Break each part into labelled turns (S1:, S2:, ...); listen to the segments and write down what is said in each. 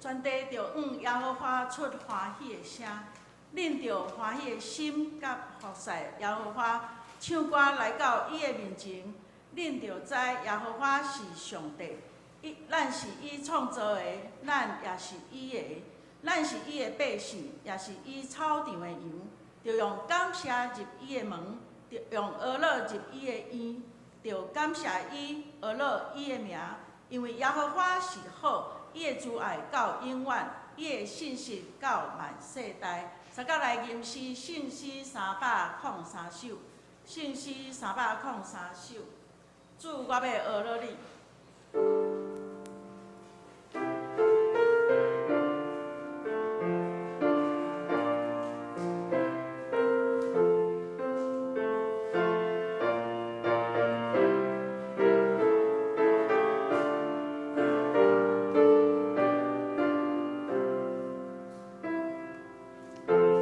S1: 全地著向耶和華出歡喜的聲，恁著歡喜的心佮服侍耶和華，唱歌來到伊的面前，恁著知耶和華是上帝，伊咱是伊創造的，咱也是伊的，咱是伊的百姓，也是伊草場的羊。著用感謝入伊的門，著用呵咾入伊的院，著感謝伊，呵咾伊的名，因為耶和華是好，伊的慈愛到永遠，伊的信實到萬世代。大家來吟詩，聖詩303首，聖詩303首。主，我欲呵咾你。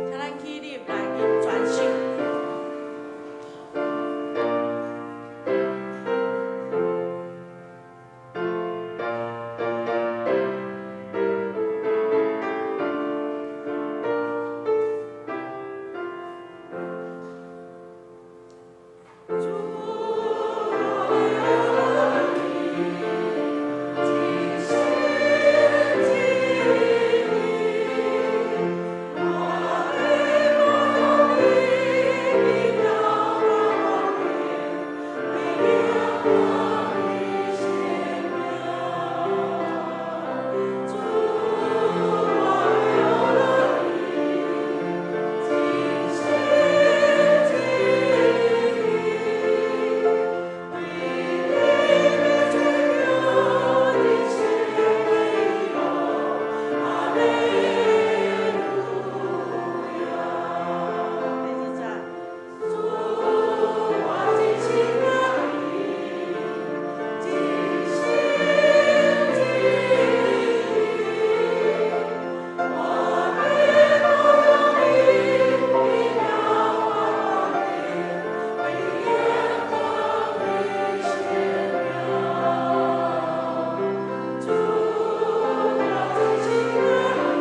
S1: 請咱起立來吟全首。主，我欲呵咾你，盡心盡意，我欲呵咾你，榮耀冠冕，為耶和華顯明。主，我欲呵咾你，盡心盡意，為你最美的獻榮，哈利路亞。第二節，主，我盡心愛你，盡心盡意，我欲呵咾你，榮耀冠冕，為耶和華顯明。主，我盡心愛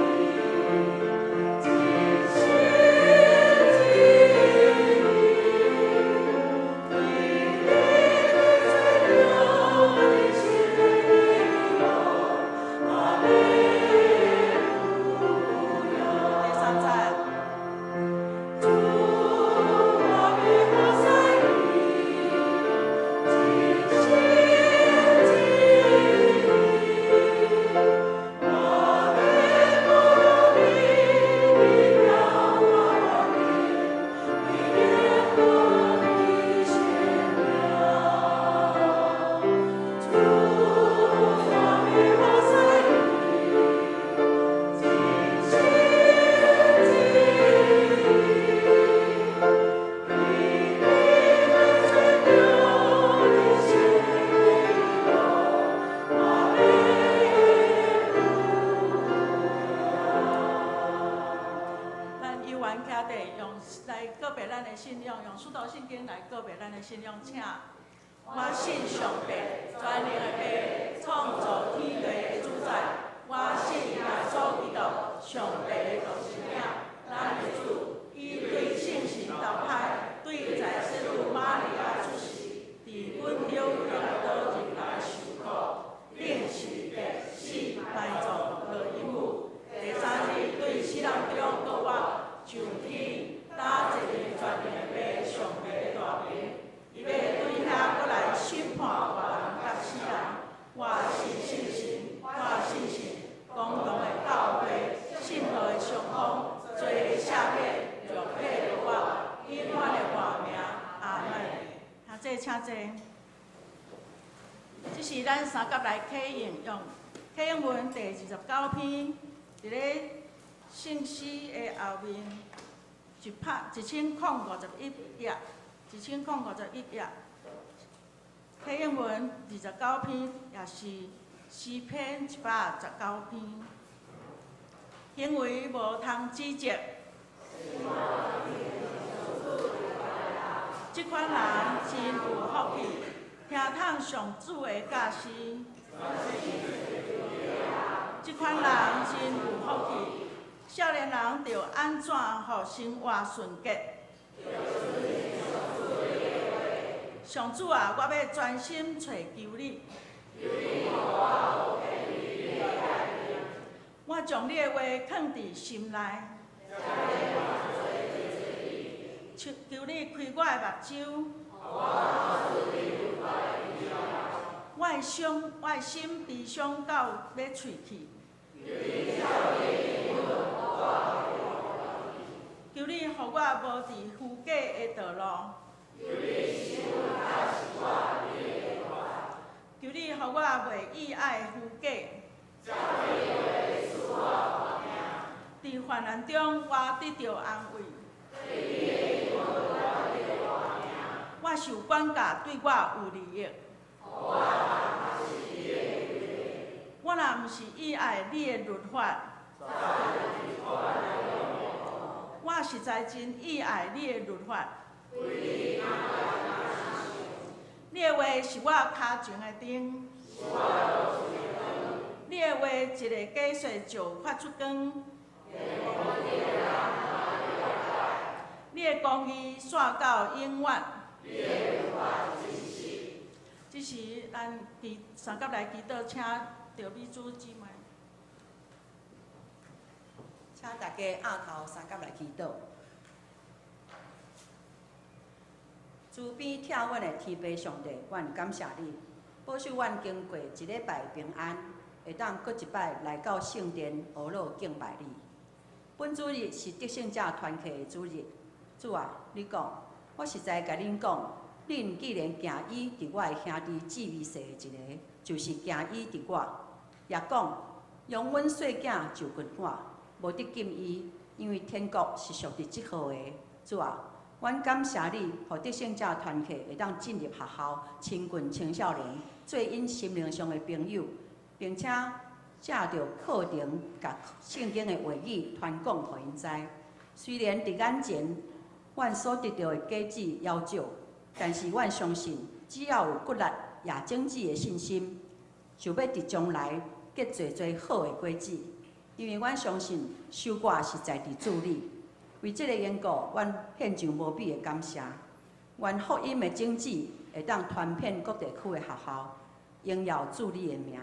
S1: 你，盡心盡意，為你最美的獻榮，哈利路亞。第三節，主，我欲服侍你，盡心盡意，我欲呵咾你，榮耀冠冕，為耶和華顯明。主，我欲服侍你，盡心盡意，為你最美的獻榮，哈利路亞。咱猶原徛佇用來告白咱的信仰，用使徒信經來告白咱的信仰，請。我信上帝，全能的父，創造天地的主宰。我信耶穌基督，上帝的獨生子，咱的主。伊對聖神投胎，對在聖女瑪利亞出世，佇本丟彼拉多日來受苦，釘十字死埋葬落陰府。第三日對死人中復活，上天，搭坐佇全能的父上帝的大爿。伊欲對遐閣來審判活人佮死人。我信聖神，我信信公同的教會，聖徒的相通，罪的赦免，肉體復活，永遠的活命。阿門。下坐，請坐。這是咱三甲來啟應，用啟應文第29篇，佇咧聖詩的後面1051頁，1051頁。啟應文29篇，也是詩篇119篇。行為無通指責，這款人真有福氣，聽通上主的教示。這這款人真有福氣。少年人著按怎予生活順潔？上主啊，我欲專心揣求你。我將你的話囥佇心內。求求你開我的目睭。我的傷，我的心悲傷到欲碎去。求你予我無佇虛假的道路。求你予我袂意愛虛假。佇患難中，我得著安慰。我受管教對我有利益。我若毋是意愛你的律法，我實在真意愛你的律法。你的話是我跤前的燈，你的話一个假說就發出光。你的公義紲到永遠。這時，咱祈相佮來祈禱，請著美珠姊妹。
S2: 請大家徛頭相佮來祈禱。慈悲疼阮的天父上帝，阮感謝你，保守阮經過一禮拜平安，會當閣一擺來到聖殿學樂敬拜你。本主日是得勝者團契的主日，主啊，你講，我實在共恁講，恁既然行伊佇我的兄弟姊妹細的一个，就是行伊佇我。也講，容阮細囝就近我，無得禁伊，因為天國是屬佇這號的。主啊，阮感謝你，予得勝者團契會當進入學校，親近青少年，做𪜶心靈上的朋友，並且藉著課程，共聖經的話語傳講予𪜶知。雖然佇眼前，阮所得著的果子猶少，但是阮相信，只要有骨力、也種子的信心，就欲佇將來結濟濟好的果子。因為阮相信收割是在佇主裡。為這个緣故，阮獻上無比的感謝。願福音的種子會當傳遍各地區的學校，榮耀主你的名。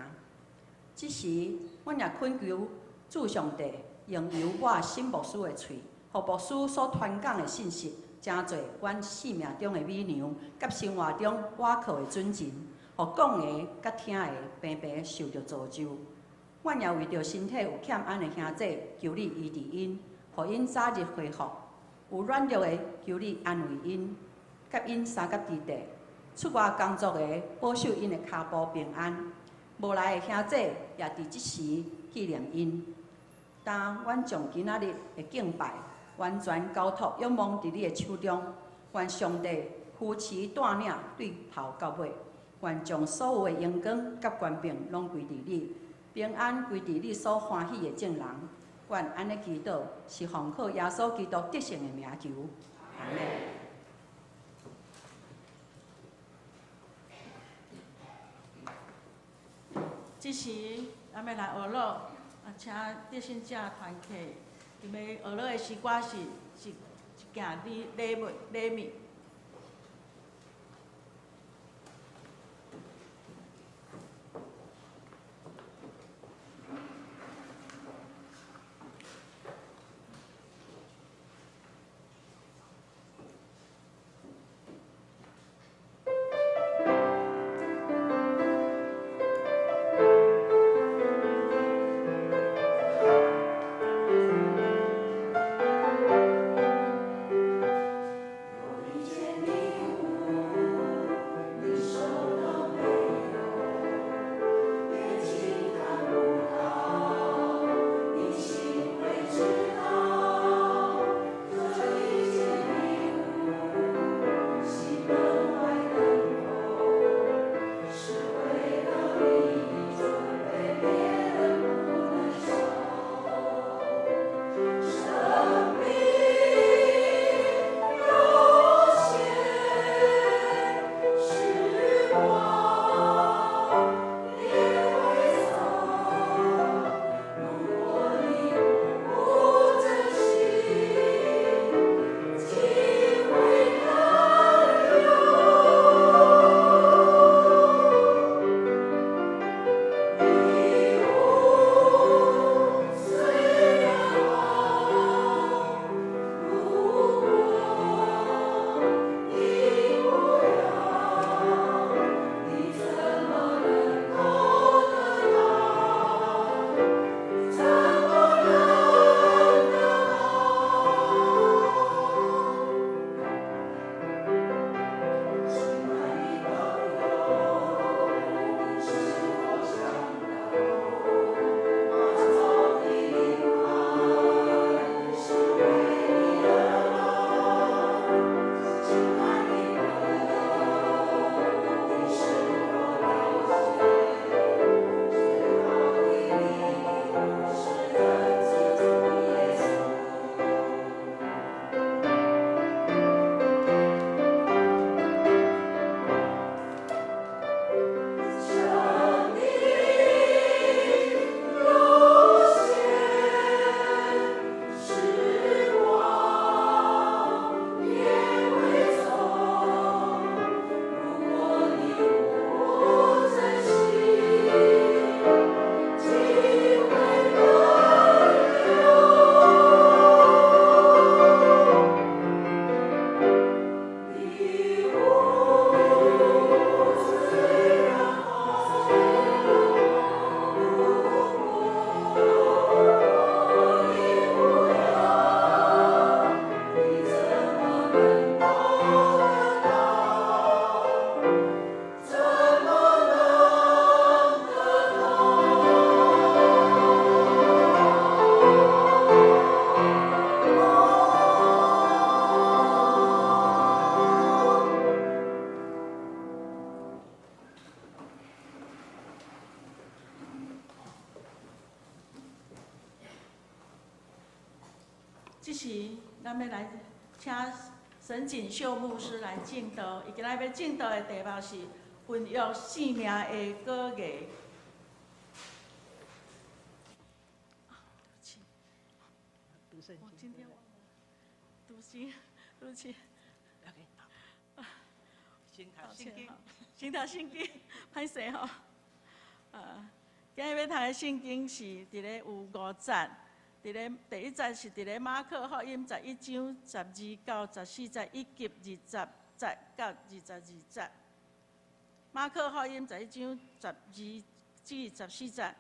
S2: 這時，阮也懇求主上帝，用由我新牧師的喙，予牧師所傳講的信息，成做阮生命中的美娘，佮生活中倚靠的準繩，予講的佮聽的平平受著造就。阮也為著身體有欠安的兄弟，求你醫治𪜶，予𪜶早日恢復。有軟弱的，求你安慰𪜶，佮𪜶相佮之地。出外工作的，保守𪜶的跤步平安。無來的兄弟，也佇這時紀念𪜶。當阮將今仔日的敬拜完全交託仰望佇你的手中，願上帝扶持帶領對頭到尾，願將所有的榮光佮權柄攏歸佇你，平安歸佇你所歡喜的眾人。阮按呢祈禱，是奉靠耶穌基督得勝的名求。阿們。
S1: 這時，咱欲來學樂，啊，請得勝者團契，𪜶欲學樂的詩歌是一一件禮禮物禮物。
S3: 有
S1: 這時，咱欲來請沈錦秀牧師來證道。伊今仔日欲證道的題目是孕育生命的果芽。對不起，我今天忘了讀經，對不起。
S3: 先讀聖經，
S1: 先讀聖經，歹勢吼。今日欲讀的聖經是佇咧有五節，佇咧第一節是佇咧馬可福音11章12到14節，以及20節到22節。馬可福音十一章十二至十四節，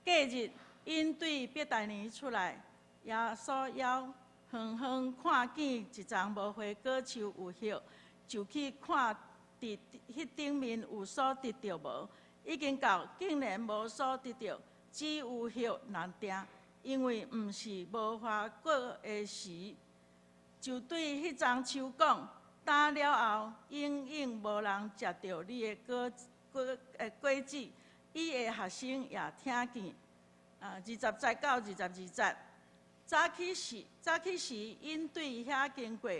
S1: 隔日，𪜶對伯大尼出來，耶穌猶遠遠看見一叢無花果樹有葉，就去看佇彼頂面有所得著無？已經到，竟然無所得著，只有葉若定，因為毋是無花果的時，就對彼叢樹講：打了後，永永無人食著你的果果果子。伊的學生也聽見。20節到22節，早起時，早起時，𪜶對遐經過，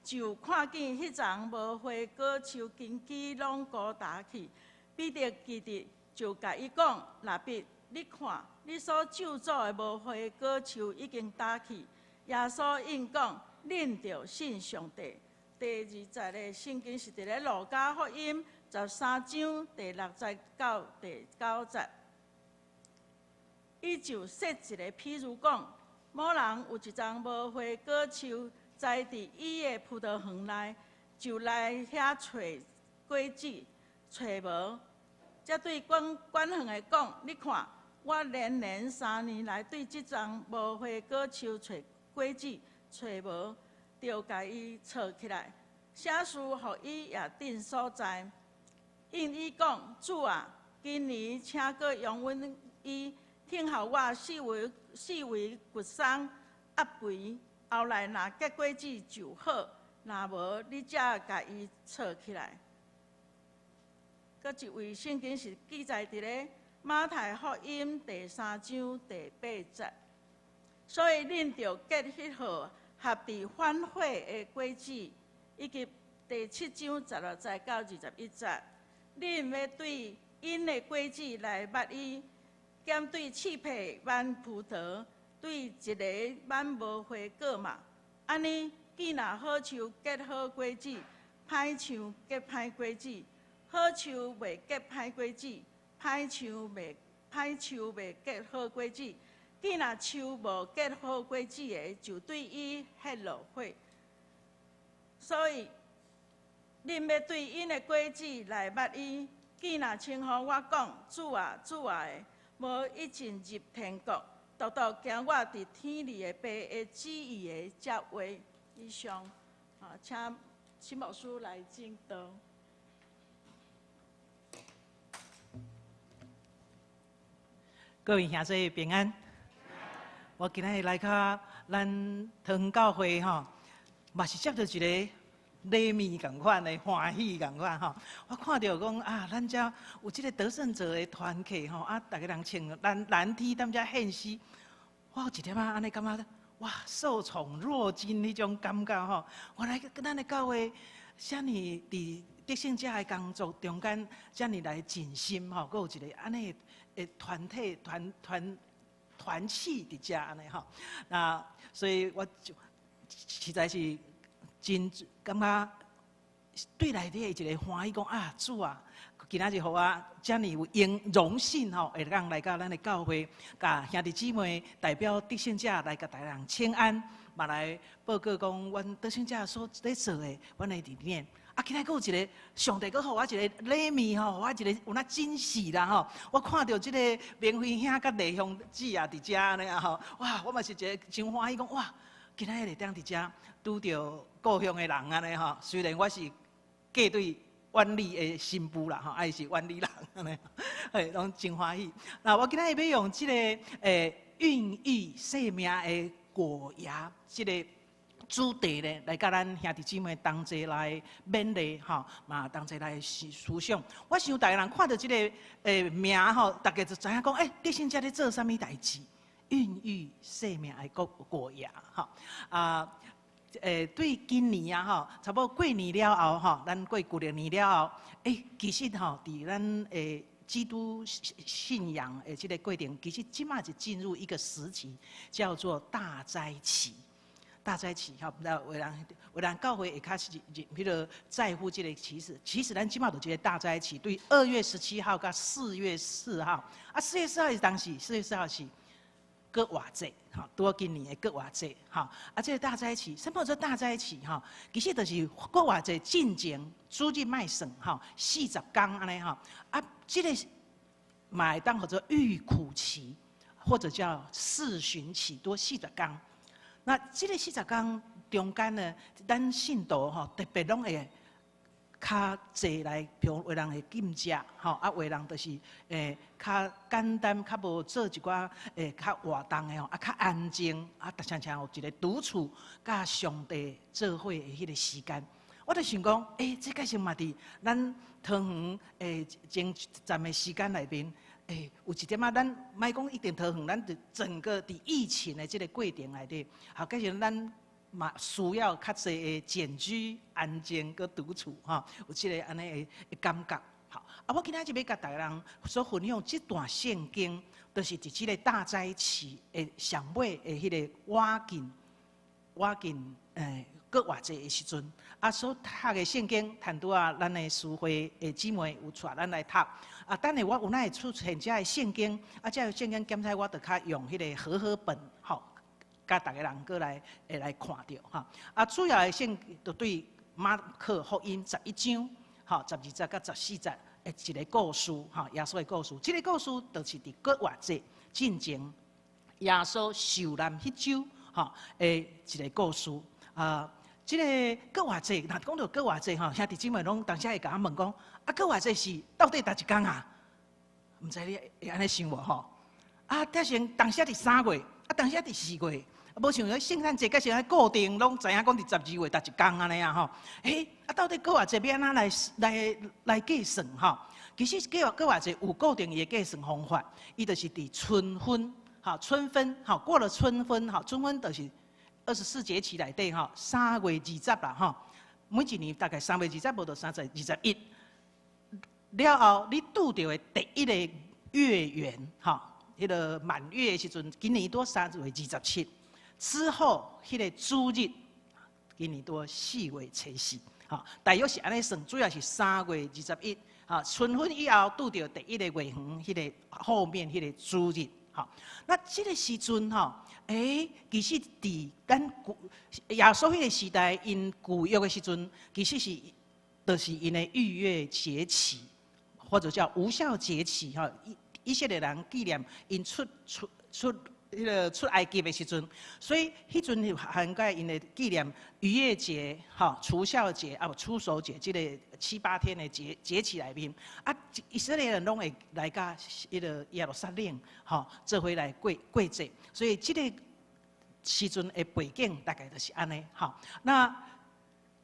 S1: 就看見彼叢無花果樹根基攏枯焦去。彼得記得，就共伊講：拉比，你看，你所咒詛的無花果樹已經焦去。耶穌應講：恁著信上帝。第二節的聖經是佇咧路加福音13章第6節到第9節。伊就設一个譬喻講：某人有一叢無花果樹栽佇伊的葡萄園內，就來遐揣果子，揣無。才對管管園的講：你看，我連連3年來對這叢無花果樹揣果子，揣無，就共伊鑿起來。啥事予伊也鎮所在？應伊講：主啊，今年請閣容忍伊，聽候我四圍四圍掘鬆壓肥，後來若結果子就好，若無你才共伊鑿起來。閣一位聖經是記載佇咧馬太福音第3章第8節，所以恁著結彼號合佇反悔的果子，以及第7章16節到21節，恁欲對𪜶的果子來捌伊，敢對刺柏挽葡萄，對一个挽無花果嗎？按呢，見若好樹結好果子，歹樹結歹果子。好樹袂結歹果子，歹樹袂結好果子。見若樹無結好果子的，就對伊歇落火。所以，恁欲對𪜶的果子來捌伊。見若稱呼我講主啊主啊的，無一定入天國，獨獨行我佇天裡的爸的旨意的，這話。以上，請沈牧師來證道。
S3: 各位兄弟平安，我今仔日來到咱桃園教會吼，嘛是接著一个禮物仝款的歡喜仝款吼。我看著講啊，咱遮有這个得勝者的團契吼，啊，逐家人穿藍藍 T 踮遮獻詩，我有一點仔按呢感覺，哇，受寵若驚彼種感覺吼。原來咱的教會遮爾佇得勝者的工作中間，遮爾來盡心吼，閣有一个按呢的團體團團團契佇遮按呢吼。那所以我就實在是真感覺對內底的一个歡喜，講啊主啊，今仔日予我遮爾有榮榮幸吼，會當來到咱的教會，共兄弟姊妹代表得勝者來共逐家人請安，嘛來報告講阮得勝者所咧做的，阮的理念。啊，今仔閣有一个上帝閣予我一个禮物吼，予我一个有那驚喜啦吼！我看著這个明輝兄佮麗香姊啊佇遮按呢啊吼，哇！我嘛是一个真歡喜，講哇！今仔日會當佇遮拄著故鄉的人按呢吼。雖然我是嫁對遠里的新婦啦吼，啊伊是遠里人按呢，嘿，攏真歡喜。那我今仔日欲用這个孕育生命的果芽這个主題咧，來佮咱兄弟姊妹同齊來勉勵吼，嘛同齊來思想。我想逐家人看著這个名吼，逐家就知影講，欸，得勝者咧做啥物代誌？孕育生命的果芽吼啊。對今年啊吼，差不多過年了後吼，咱過舊曆年了後，其實吼，佇咱基督信仰的這个過程，其實這馬就進入一個時期，叫做大齋期。大齋期吼，那有人教會會較是，彼個在乎這个，其實咱這馬就這个大齋期，對2月17號佮4月4號，啊，四月四號是當時，四月四號是復活節，吼，拄好今年的復活節，吼，啊，這个大齋期，啥物叫做大齋期？吼，其實就是復活節進前，主日莫算，吼，40工按呢吼，啊，這个嘛會當號做預苦期，或者叫四旬期，多四十工。那這个四十工中間呢，咱信徒吼特別攏會較濟來，比如有人會禁食，吼，啊，有人就是較簡單，較無做一寡較活動的吼，啊，較安靜，啊，親像有一个獨處，佮上帝做伙的彼个時間。我就想講，這個是嘛佇咱桃園前站的時間內面，有一點仔，咱莫講一定桃園，咱佇整個佇疫情的這个過程內底，好，假使咱嘛需要較濟的簡居、安靜閣獨處，吼，有這个按呢的感覺。好，啊，我今仔日欲共逐家人所分享這段聖經，就是佇這个大齋期的上尾的彼个倚近復活節的時陣，啊，所讀的聖經，趁拄仔咱的司會的姊妹有帶咱來讀。啊，等下我有哪會出現遮的聖經，啊，這个聖經檢查我就較用彼个和合本，吼，共逐家人閣來會來看著吼。啊，主要的聖就對馬可福音11章，吼，12節佮14節的一个故事，吼，耶穌的故事。這个故事就是佇復活節進前，耶穌受難彼週，吼，的一个故事。啊，這个復活節，若講到復活節吼，兄弟姊妹攏當時會共我問講，啊，復活節是到底佗一工啊？毋知你會按呢想無吼？啊，但是當時佇3月，啊，當時佇4月，無像聖誕節，閣是按固定，攏知影講佇12月佗一工按呢啊吼。啊，到底復活節欲按怎來計算吼？其實復活節有固定伊的計算方法，伊就是佇春分，吼，春分，吼，過了春分，吼，春分就是24節氣內底吼，3月20啦吼，每一年大概三月二十，無就3月21。了後，你拄著的第一个月圓，吼，彼个滿月的時陣，今年拄3月27。之後，彼个主日，今年拄4月初四，吼，大約是按呢算，主要是三月二十一，吼，春分以後拄著第一个月圓，彼个後面彼个主日，吼，那這个時陣吼，其實佇咱舊耶穌彼个時代，𪜶舊約的時陣，其實是就是𪜶的逾越節期，或者叫無酵節期，吼，以色列人紀念𪜶出出出彼个出埃及的時陣，所以彼陣涵蓋𪜶的紀念逾越節、吼除酵節啊無初熟節，這个七八天的節期內面，啊，以色列人攏會來共彼个耶路撒冷，吼，做伙來過過節，所以這个時陣的背景大概就是按呢，吼。那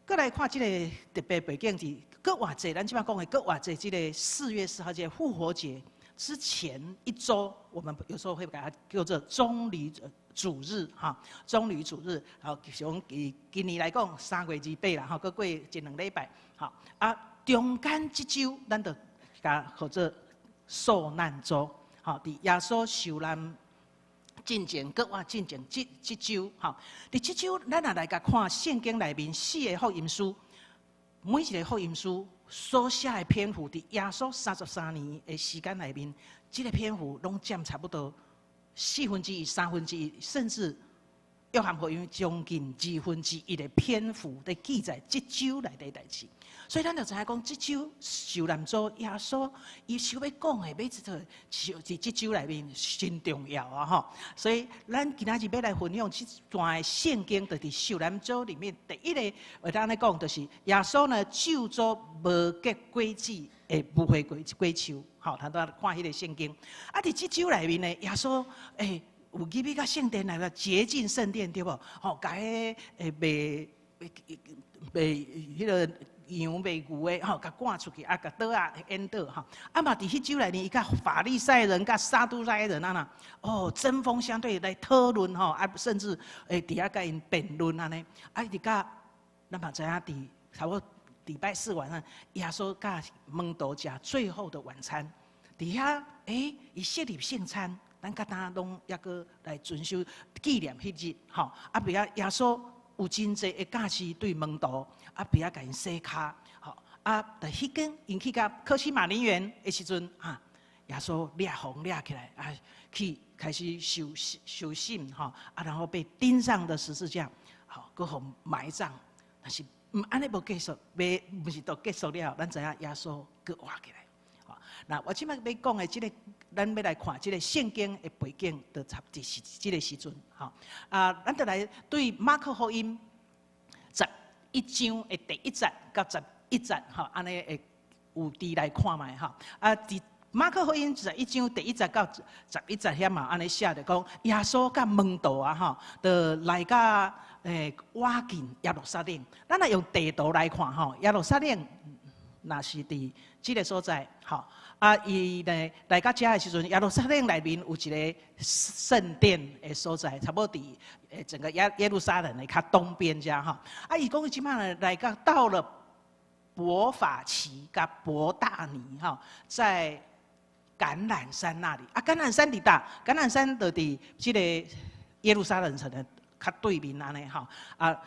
S3: 閣來看這个特別背景是復活節，咱這馬講的復活節，這个4月4號這个復活節之前一週，我們有時候會把它叫做棕櫚主日，哈，棕櫚主日，好，像以今年來講，3月28啦，吼，閣過一兩禮拜，好，啊，中間這週，咱就共號做受難週，好，佇耶穌受難進前，閣活進前這週，吼，佇這週，咱若來共看聖經內面四个福音書，每一个福音書所寫的篇幅，佇耶穌33年的時間內面，這个篇幅攏佔差不多四分之一、三分之一，甚至約翰福音將近二分之一的篇幅佇記載這週內底代誌。所以咱就知影講，這週受難週耶穌伊想欲講的，欲這個佇這週內面真重要啊！吼，所以咱今仔日欲來分享這段聖經，就佇受難週裡面第一个，會當按呢講，就是耶穌呢咒詛無結果子的無花果樹，吼，咱都看彼个聖經。啊，佇這週內面呢，耶穌有入去到聖殿來了，潔淨聖殿對無？吼，共彼賣賣彼个。羊賣牛的吼，共趕出去，啊，共桌仔顛倒吼。啊嘛，佇彼周內面，伊佮法利賽人、佮撒都該人按呢，哦，針鋒相對來討論吼，啊，甚至會佇遐佮𪜶辯論按呢。啊，一直到咱嘛知影，佇差不多禮拜四晚上，耶穌佮門徒食最後的晚餐，佇遐，伊設立聖餐，咱佮當攏猶閣來遵守紀念彼日，吼。啊，別啊，耶穌有真濟的教示對門徒，啊，別啊，共𪜶洗跤，吼。啊，佇彼間𪜶去到客西馬尼園的時陣，哈，耶穌掠風掠起來，啊，去開始受審，吼，啊，然後被釘上的十字架，好，閣予埋葬，但是毋按呢無結束，袂毋是都結束了，咱知影耶穌閣活起來。好，那我這擺欲講的這个，咱欲來看這个聖經的背景，就差不多是這个時陣。吼，啊，咱就來對馬可福音十一章的第一節到十一節，吼，按呢會有佇來看覓吼。啊，佇馬可福音十一章第一節到十一節遐嘛，按呢寫著講，耶穌佮門徒啊，吼，就來到倚近耶路撒冷。咱來用地圖來看吼，耶路撒冷若是佇這个所在，吼，啊，伊呢來到遮的時陣，耶路撒冷內面有一个聖殿的所在，差不多佇整個耶路撒冷的較東邊遮吼。啊，伊講這擺來到到了伯法其佮伯大尼吼，在橄欖山那裡。啊，橄欖山佇佗？橄欖山就佇這个耶路撒冷城的較對面按呢吼。啊，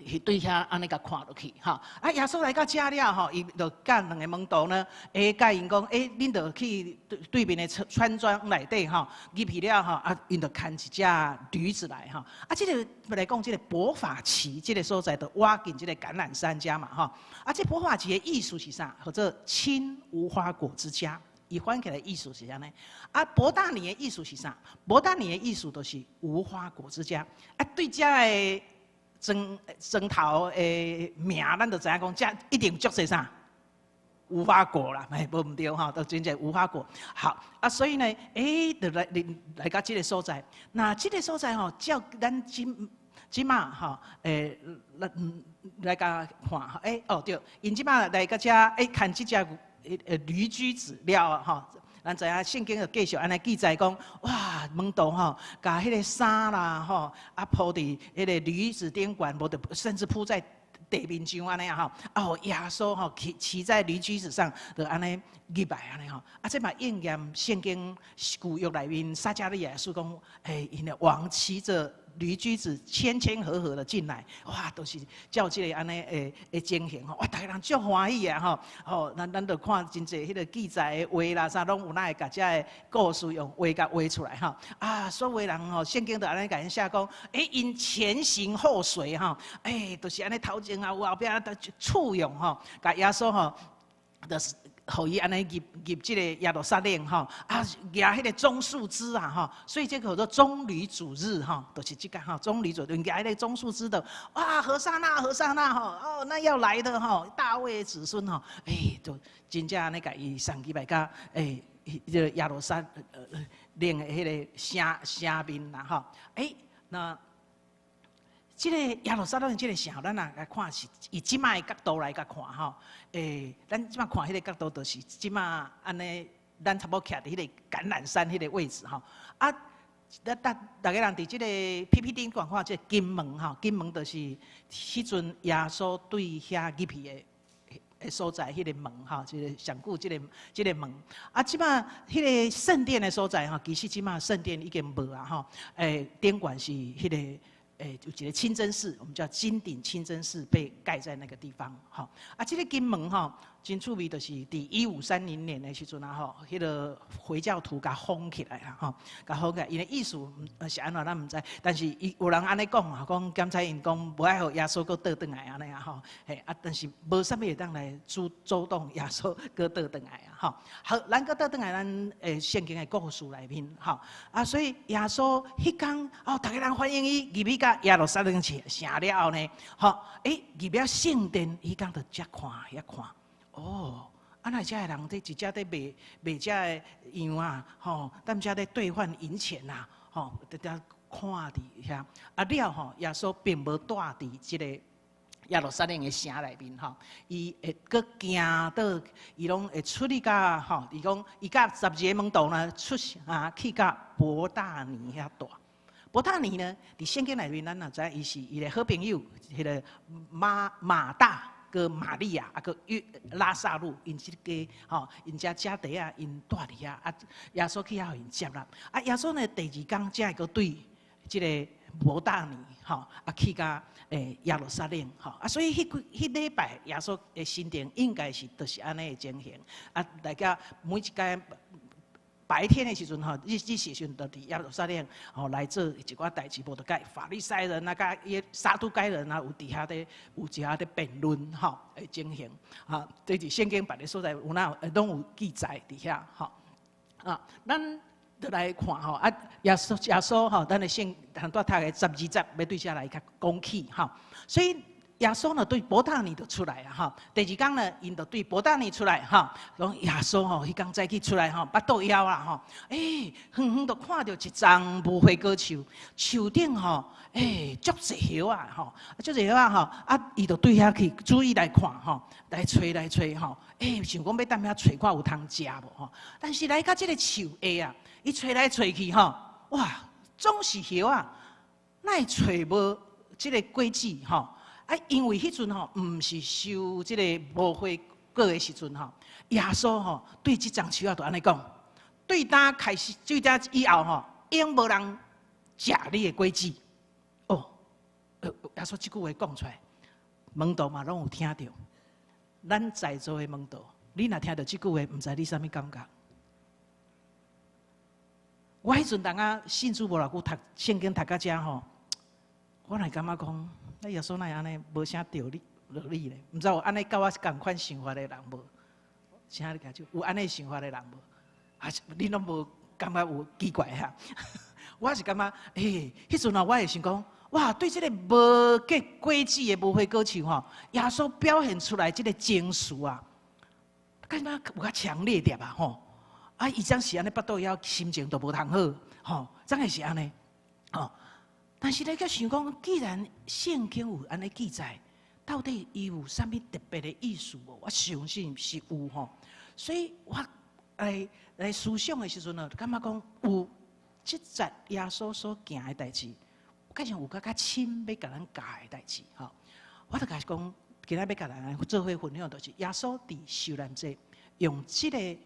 S3: 去對遐按呢共看落去吼。啊，耶穌來到遮了吼，伊就佮兩个門徒呢，佮𪜶講，恁就去對對面的村莊內底吼，入去了吼，啊，𪜶就牽一隻驢子來吼。啊，這个來講，這个伯法其這个所在，就倚近這个橄欖山遮嘛吼。啊，這伯法其的意思是啥？叫做青無花果之家。伊翻起來意思是按呢？啊，伯大尼的意思是啥？伯大尼的意思就是無花果之家。啊，對遮的莊莊頭的名，咱就知影講，遮一定足濟啥？無花果啦，嘿，無毋對吼，都真濟無花果。好，啊，所以呢，就來來到這个所在。那這个所在吼，照咱今這馬吼，咱來共看，哦對，𪜶這馬來到遮，牽這隻驢駒子了吼。咱知影聖經就繼續按呢記載講，哇，門徒吼，共彼个衫啦吼，啊鋪佇彼个驢子頂懸，無就甚至鋪在地面上按呢吼，啊，予耶穌吼騎騎在驢駒子上，就按呢入來按呢吼，啊，這嘛應驗聖經舊約內面撒迦利亞書講，𪜶的王騎著驢駒子謙謙和和的進來，哇，都是照這个按呢的情形吼，哇，逐个人足歡喜啊吼，吼，咱就看真濟彼个記載的畫啦，啥攏有哪會共遮个故事用畫共畫出來吼，啊，所有人吼，聖經就按呢共𪜶寫講，𪜶前行後隨吼，就是按呢頭前啊，有後壁都簇擁吼，共耶穌吼，就是。予伊按呢入入這个耶路撒冷吼，啊，舉彼个棕樹枝啊吼，所以這个叫做棕櫚主日吼，就是這个吼，棕櫚主日舉彼个棕樹枝的，哇，和散那和散那吼，哦，那要來的吼，大衛子孫吼，就真正按呢共伊送入來共，這个耶路撒冷的彼个城城面啦吼，那。這个耶路撒冷這个城，咱若來看是以這擺的角度來共看吼，咱這擺看彼个角度，就是這擺按呢，咱差不多徛佇彼个橄欖山彼个位置吼。啊，咱逐家人佇這个 PPT 頂看這个金門吼，金門就是彼陣耶穌對遐入去的所在，彼个門吼，這个上古這个門。啊，這擺彼个聖殿的所在吼，其實這擺聖殿已經無啊吼，頂懸是彼个。有一个清真寺，我們叫金頂清真寺，被蓋在那個地方。吼，啊，這个金門吼，真趣味，就是佇1530年的時陣啊，吼，彼个回教徒共封起來啦，吼，共封起來。𪜶的意思是按怎，咱毋知。但是伊有人按呢講啊，講檢查𪜶講無愛予耶穌閣倒轉來按呢啊，吼，嘿，啊，但是無啥物會當來阻擋耶穌閣倒轉來啊，吼。好，咱閣倒轉來咱聖經的故事內面，吼，啊，所以耶穌彼工哦，逐家人歡迎伊入去共耶路撒冷城城了後呢，吼，入了聖殿，伊講就遮看遐看，哦，啊，哪會遮的人佇一遮佇賣賣遮的羊啊，吼，踮遮咧兌換銀錢啊，吼，佇遮看佇遐，啊了吼，耶穌並無蹛佇這个耶路撒冷的城內面吼，伊會閣行到，伊攏會出去到吼，伊講伊佮十二个門徒呢出啊去到伯大尼遐蹛。伯大尼呢，佇聖經內面咱也知影，伊是伊的好朋友，彼个馬馬大佮瑪利亞啊，閣約拉撒路，𪜶這个吼，𪜶遮姐弟仔，𪜶蹛佇遐啊，耶穌去遐予𪜶接納。啊，耶穌呢第二工才會閣對這个伯大尼吼，啊去到耶路撒冷吼，啊所以彼幾彼禮拜耶穌的行程應該是就是按呢的情形。啊，大家每一工白天的時陣吼，日日時陣就佇耶路撒冷吼來做一寡代誌，無就佮法利賽人啊，佮伊撒都該人啊，有佇遐咧有一下咧辯論吼的情形。哈，這佇聖經別个所在有哪有攏有記載佇遐吼。啊，咱就來看吼，啊，耶穌耶穌吼，咱的聖拄才讀的十二節欲對遮來較講起吼，所以耶穌呢對伯大尼就出來啊吼，第二工呢，𪜶就對伯大尼出來吼，講耶穌吼，彼工早起出來吼，腹肚枵啦吼，欸，遠遠就看著一叢無花果樹，樹頂吼，欸，足濟葉仔吼，足濟葉仔吼，啊，伊就對遐去注意來看吼，來揣來揣吼，欸，想講欲踮遐揣看有通食無吼，但是來到這个樹下啊，伊揣來揣去吼，哇，總是葉仔，哪會揣無這个果子吼？啊，因為彼陣吼，毋是收這个無花果的時陣吼，耶穌吼對這叢樹仔就按呢講，對今開始，對今以後吼，永無人食你的果子。哦，耶穌這句話講出來，門徒嘛攏有聽著。咱在座的門徒，你若聽著這句話，毋知你啥物感覺？我彼陣當啊信主無偌久，讀聖經讀到遮吼，我會感覺講，那耶穌哪會按呢無啥道理道理咧？毋知有按呢佮我仝款想法的人無？請你舉手，有按呢想法的人無？還是恁攏無感覺有奇怪哈？我是感覺，欸，彼陣啊，我會想講，哇，對這个無結果子的無花果樹吼，耶穌表現出來這个情緒啊，感覺有較強烈點啊吼。啊，伊這是按呢腹肚枵，心情都無通好，吼，怎會是按呢？吼，但是咧，閣想講，既然聖經有按呢記載，到底伊有啥物特別的意思無？我相信是有吼。所以我來來思想的時陣呢，感覺講有這節耶穌所行的代誌，敢像有較較深欲共咱教的代誌吼。我就共講，今仔欲共咱做伙分享，就是耶穌佇受難節用這个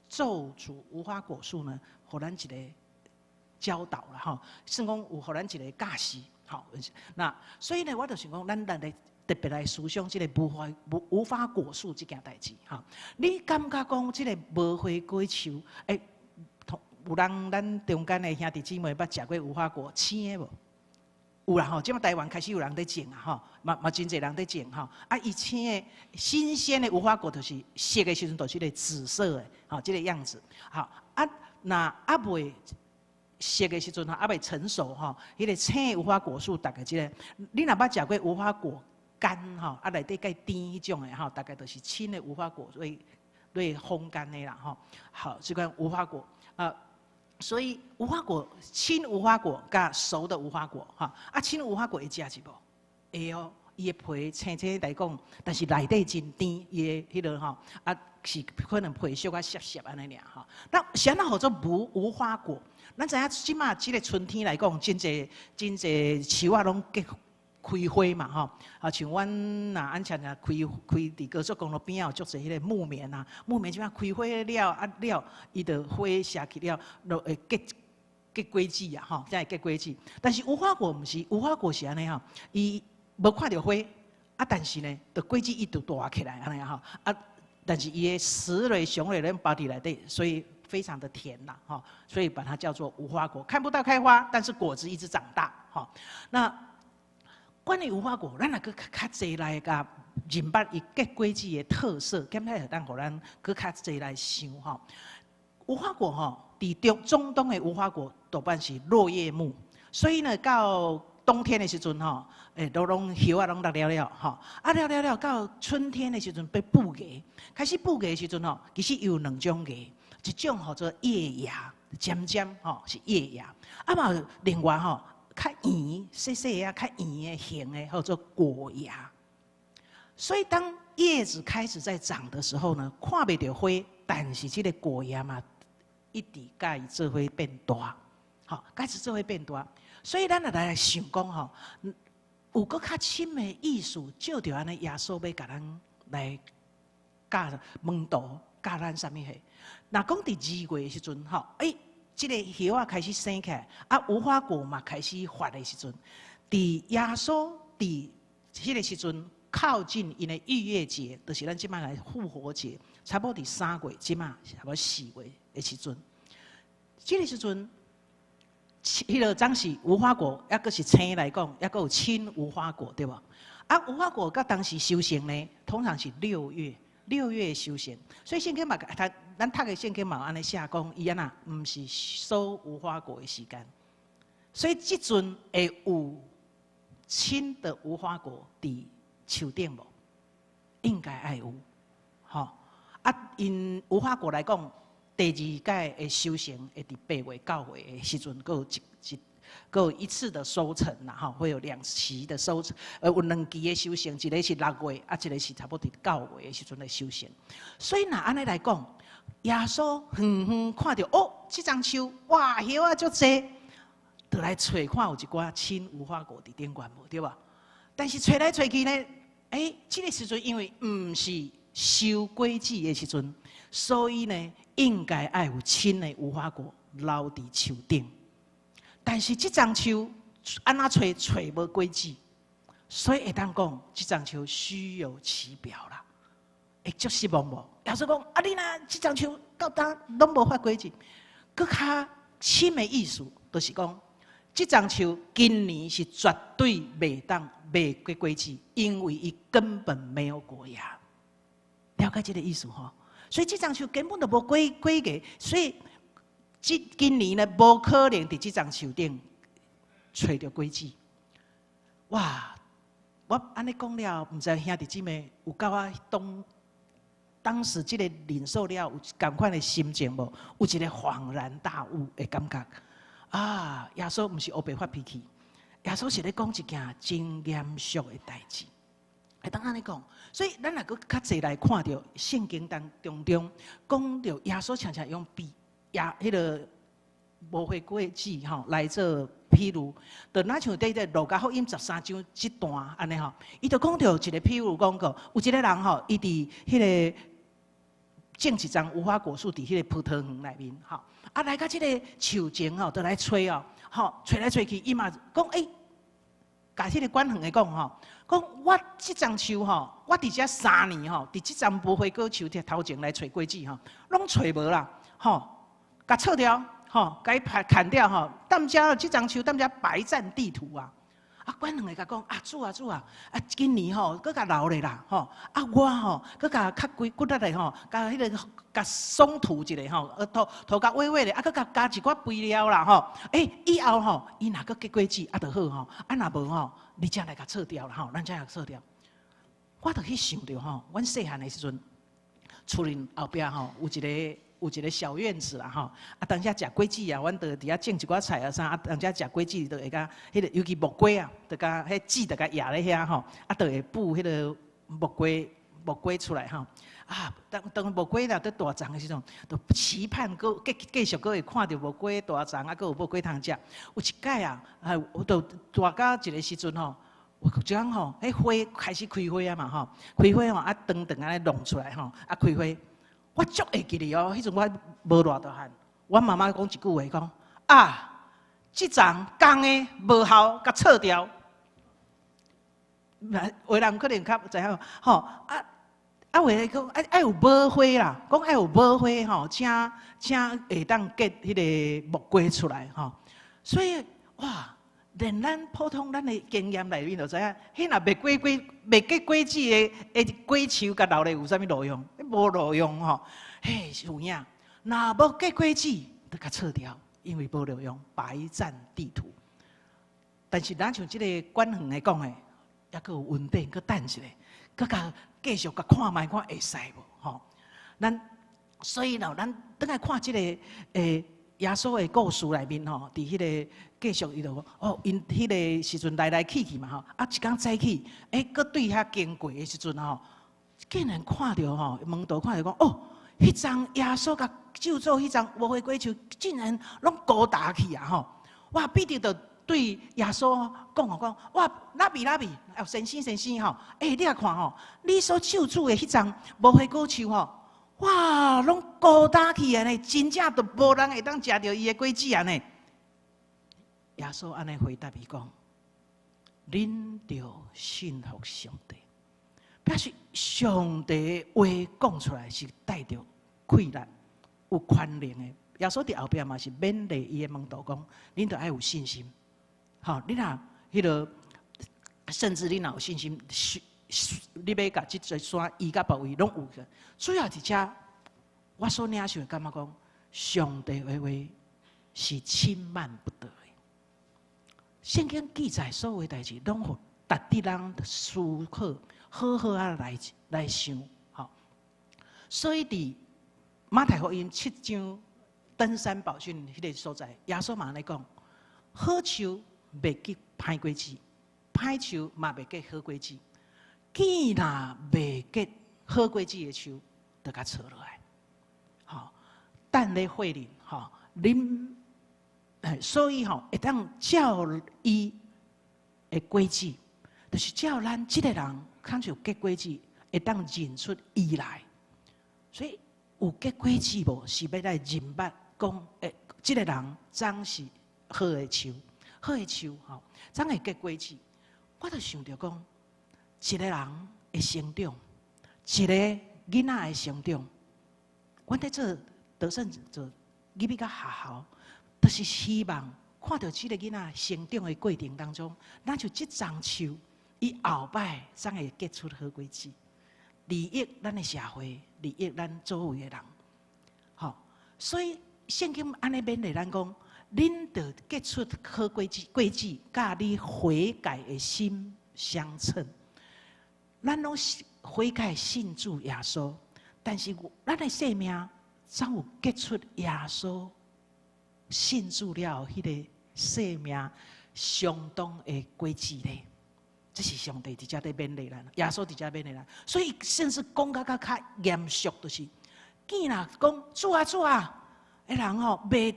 S3: 咒詛無花果樹呢，予咱一個教導啦吼，算講有予咱一個教示，吼。那所以呢，我就想講，咱來特別來思想這个無花無無花果樹這件代誌吼。你感覺講這个無花果樹，欸，有人咱中間的兄弟姊妹捌食過無花果青的無？有啦吼，這馬台灣開始有人佇種啊吼，嘛嘛真濟人佇種吼。啊，伊青的新鮮的無花果就是熟的時陣，就是個紫色的，吼，這个樣子。好啊，若猶未熟的時陣吼，猶未成熟吼，彼个青的無花果樹大概這个，你若捌食過無花果乾吼，啊內底較甜彼種的吼，大概就是青的無花果會會風乾的啦吼。好，這款無花果啊。所以無花果青無花果佮熟的無花果，哈啊青無花果會食是無？會哦，伊的皮青青來講，但是內底真甜，伊的彼个吼啊是可能皮小可澀澀按呢爾吼。那啥物號做無無花果？咱知影這馬這个春天來講，真濟真濟樹仔攏結開花嘛吼，啊像阮若按像開開佇高速公路邊仔有足濟彼个木棉啊，木棉這馬開花了啊了，伊就花謝去了，就會結結果子啊吼，才會結果子。但是無花果毋是，無花果是按呢吼，伊無看著花，啊但是呢，就果子伊就大起來按呢吼，啊但是伊的實蕊雄蕊攏包佇內底，所以非常的甜啦吼，所以把它叫做無花果。看不到開花，但是果子一直長大吼。那關於無花果，咱若閣較濟來共認捌伊結果子的特色，敢會當予咱閣較濟來想吼。無花果吼，佇中中東的無花果多半是落葉木，所以呢，到冬天的時陣吼，欸，都攏葉仔攏落了了吼，啊了了了，到春天的時陣欲布芽，開始布芽的時陣吼，其實有兩種芽，一種號做腋芽，尖尖吼是腋芽，啊嘛另外吼，較圓細細仔，較圓的形的，號做果芽。所以當葉子開始在長的時候呢，看袂著花，但是這個果葉嘛，一直共伊做伙變大，吼，開始做伙變大。所以咱若來想講吼，有閣較深的意思，照著按呢，耶穌欲共咱來教門徒教咱啥物貨？若講佇2月的時陣，吼，欸，這個葉仔開始生起來，啊，無花果嘛開始發的時陣，佇耶穌佇彼個時陣靠近𪜶的逾越節，就是咱這擺的復活節，差不多佇3月，這擺差不多4月的時陣，這個時陣，彼個當時無花果，抑閣是青來講，抑閣有青無花果，對無？啊，無花果佮當時收成呢，通常是六月，六月收成。所以聖經嘛，讀咱讀的聖經嘛，按呢寫講，伊按怎，毋是收無花果的時間。所以這陣會有青的無花果佇樹頂無？應該愛有，吼。啊，𪜶無花果來講，第二屆的收成會佇8月、9月的時陣，閣有一一閣有一次的收成啦，吼，會有兩期的收成，有兩期的收成，一個是6月，啊，一個是差不多佇9月的時陣的收成。所以若按呢來講，耶穌遠遠看著哦，這叢樹哇，葉仔足濟，就來揣看有一寡青無花果佇頂懸無，對無？但是揣來揣去呢，欸，這個時陣因為毋是收果子的時陣，所以呢，應該愛有青的無花果留佇樹頂。但是這叢樹按怎揣揣無果子，所以會當講這叢樹虛有其表啦，會足失望無？耶穌講啊，你若這叢樹到今攏無發果子，閣較深的意思，就是講這叢樹今年是絕對袂當袂結果子，因為伊根本沒有果芽。了解這個意思吼？所以這叢樹根本就無果果芽，所以這今年呢，無可能佇這叢樹頂揣著果子。哇！我按呢講了，毋知兄弟姊妹有佮我當時這個領受了有仝款的心情無？有一個恍然大悟的感覺。啊！耶穌毋是烏白發脾氣，耶穌是咧講一件真嚴肅的代誌。會當按呢講，所以咱若閣較濟來看著聖經當中講著耶穌常常用比耶彼個無花果子吼來做譬喻，就若像佇這路加福音13章這段按呢吼，伊就講著一個譬喻，講過有一個人吼，伊佇彼個種一叢無花果樹佇彼個葡萄園內面吼，啊來到這個樹前吼，就來揣哦，吼揣來揣去，伊嘛講欸，共彼個管園的講吼，講我這叢樹吼，我佇遮3年吼，佇這叢無花果樹頭前來揣果子吼，攏揣無啦，吼，共鋤掉，吼，共伊砍掉吼，踮遮這叢樹踮遮白佔地圖啊！啊，管園的共講啊，主啊主啊，啊今年吼，閣共留咧啦，吼，啊我吼，閣共較規骨力的吼，共彼個共鬆土一下吼，土土共洇洇咧，啊閣共加一寡肥料啦吼，欸，以後吼，伊若閣結果子啊，就好吼，啊若無吼，你才來共鋤掉啦吼，咱才來鋤掉。我就去想著吼，阮細漢的時陣，厝裡後壁吼有一個小院子啦吼，啊當時食果子啊，阮就佇遐種一寡菜啊啥，啊當時食果子就會共彼個，尤其木瓜啊，就共彼籽就共掖咧遐吼，啊就會孵彼個木瓜出來吼，啊當當木瓜若佇大叢的時陣，就期盼閣繼繼續閣會看著木瓜大叢，啊閣有木瓜通食。有一擺啊，啊就大到一個時陣吼，有一工吼，彼花開始開花啊嘛吼，開花吼啊長長按呢弄出來吼，啊開花。我足會記得哦，彼陣我無偌大漢，阮媽媽講一句話，講啊，這叢公的無效，共鋤掉。有的人可能較知影吼，啊啊有的講愛有母花啦，講愛有母花吼，才才會當結彼個木瓜出來吼。所以哇，連咱普通咱的經驗內面就知影，彼若袂果果袂結果子的果樹，共留咧有啥物路用？無路用吼。嘿，是有影。若無結果子，就共鋤掉，因為無路用，白佔地圖。但是咱像這個管園的講的，猶閣有恩典，閣等一下，閣共繼續共看覓看會使無？吼，咱所以咯，咱轉來看這個欸。耶穌的故事內面吼，佇彼个繼續伊就講，哦，𪜶彼个時陣來來去去嘛吼，啊一工早起，欸，閣對遐經過的時陣吼，竟然看著吼，門徒看著講，哦，彼叢耶穌共咒詛彼叢無花果樹，竟然攏枯焦去啊吼！哇，彼得就對耶穌講哦講，哇，拉比拉比，哦，先生先生吼，欸，你來看吼，你所咒詛的彼叢無花果樹吼，哇，攏枯焦去啊呢，真正都無人會當食著伊的果子啊呢。耶穌按呢回答伊講：恁著信服上帝，表示上帝的話講出來是帶著氣力、有權能的。耶穌佇後壁嘛是勉勵伊的門徒講：恁著愛有信心。吼，你若彼个，甚至你若有信心，你欲共這座山移到別位，攏有個。主要佇遮，我所領受的感覺講，上帝的話是輕慢不得的。聖經記載所有代誌，攏予值得咱思考，好好仔來來想。吼，所以佇馬太福音七章登山寶訓彼个所在，耶穌嘛按呢講：好樹袂結歹果子，歹樹嘛袂結好果子。見若袂結好果子的樹，就共鋤落來。吼，等咧火裡，吼，恁，所以吼，會當照伊的果子，就是照咱這个人，敢是有結果子，會當認出伊來。所以有結果子無，是欲來認捌講，欸，這个人怎是好的樹，好的樹吼，怎會結果子？我就想著講，一個人的成長，一個囡仔的成長，阮佇做得勝做入去到學校，就是希望看著這个囡仔成長的過程當中，咱就這欉樹，伊後擺怎會結出好果子，利益咱的社會，利益咱周圍的人，吼。所以聖經按呢勉勵咱講，恁著結出好果子，果子佮你悔改的心相稱。咱攏是悔改信主耶穌，但是咱的生命怎有結出耶穌信主了彼个生命相當的果子咧？這是上帝佇遮佇勉勵咱，耶穌佇遮勉勵咱，所以甚至講甲較較嚴肅，就是見若講主啊主啊，的人吼，袂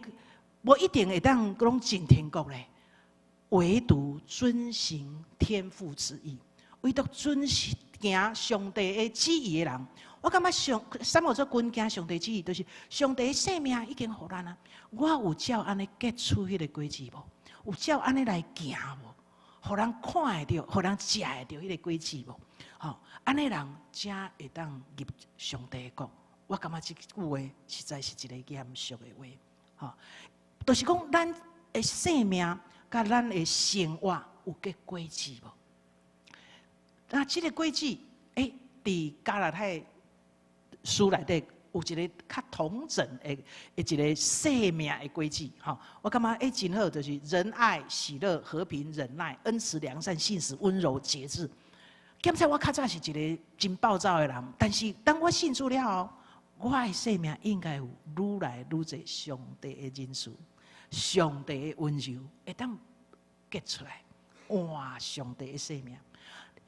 S3: 無一定會當攏進天國咧，唯獨遵行天父旨意。唯獨遵行上帝的旨意的人，我感覺上啥物做遵行上帝旨意，就是上帝的生命已經予咱啊。我有照按呢結出彼个果子無？有照按呢來行無？予人看會著，予人食會著彼个果子無？吼，按呢人才會當入上帝的國。我感覺這句話實在是一个嚴肅的話。吼，就是講咱的生命佮咱的生活有結果子無？那這个果子，欸，佇加拉太書內底有一个較統整的一个生命的果子，吼，我感覺欸真好，就是仁愛、喜樂、和平、忍耐、恩慈、良善、信實、溫柔、節制。檢測我較早是一个真暴躁的人，但是當我信主了後，我的生命應該有愈來愈濟上帝的仁慈、上帝的溫柔，會當結出來。哇！上帝的生命。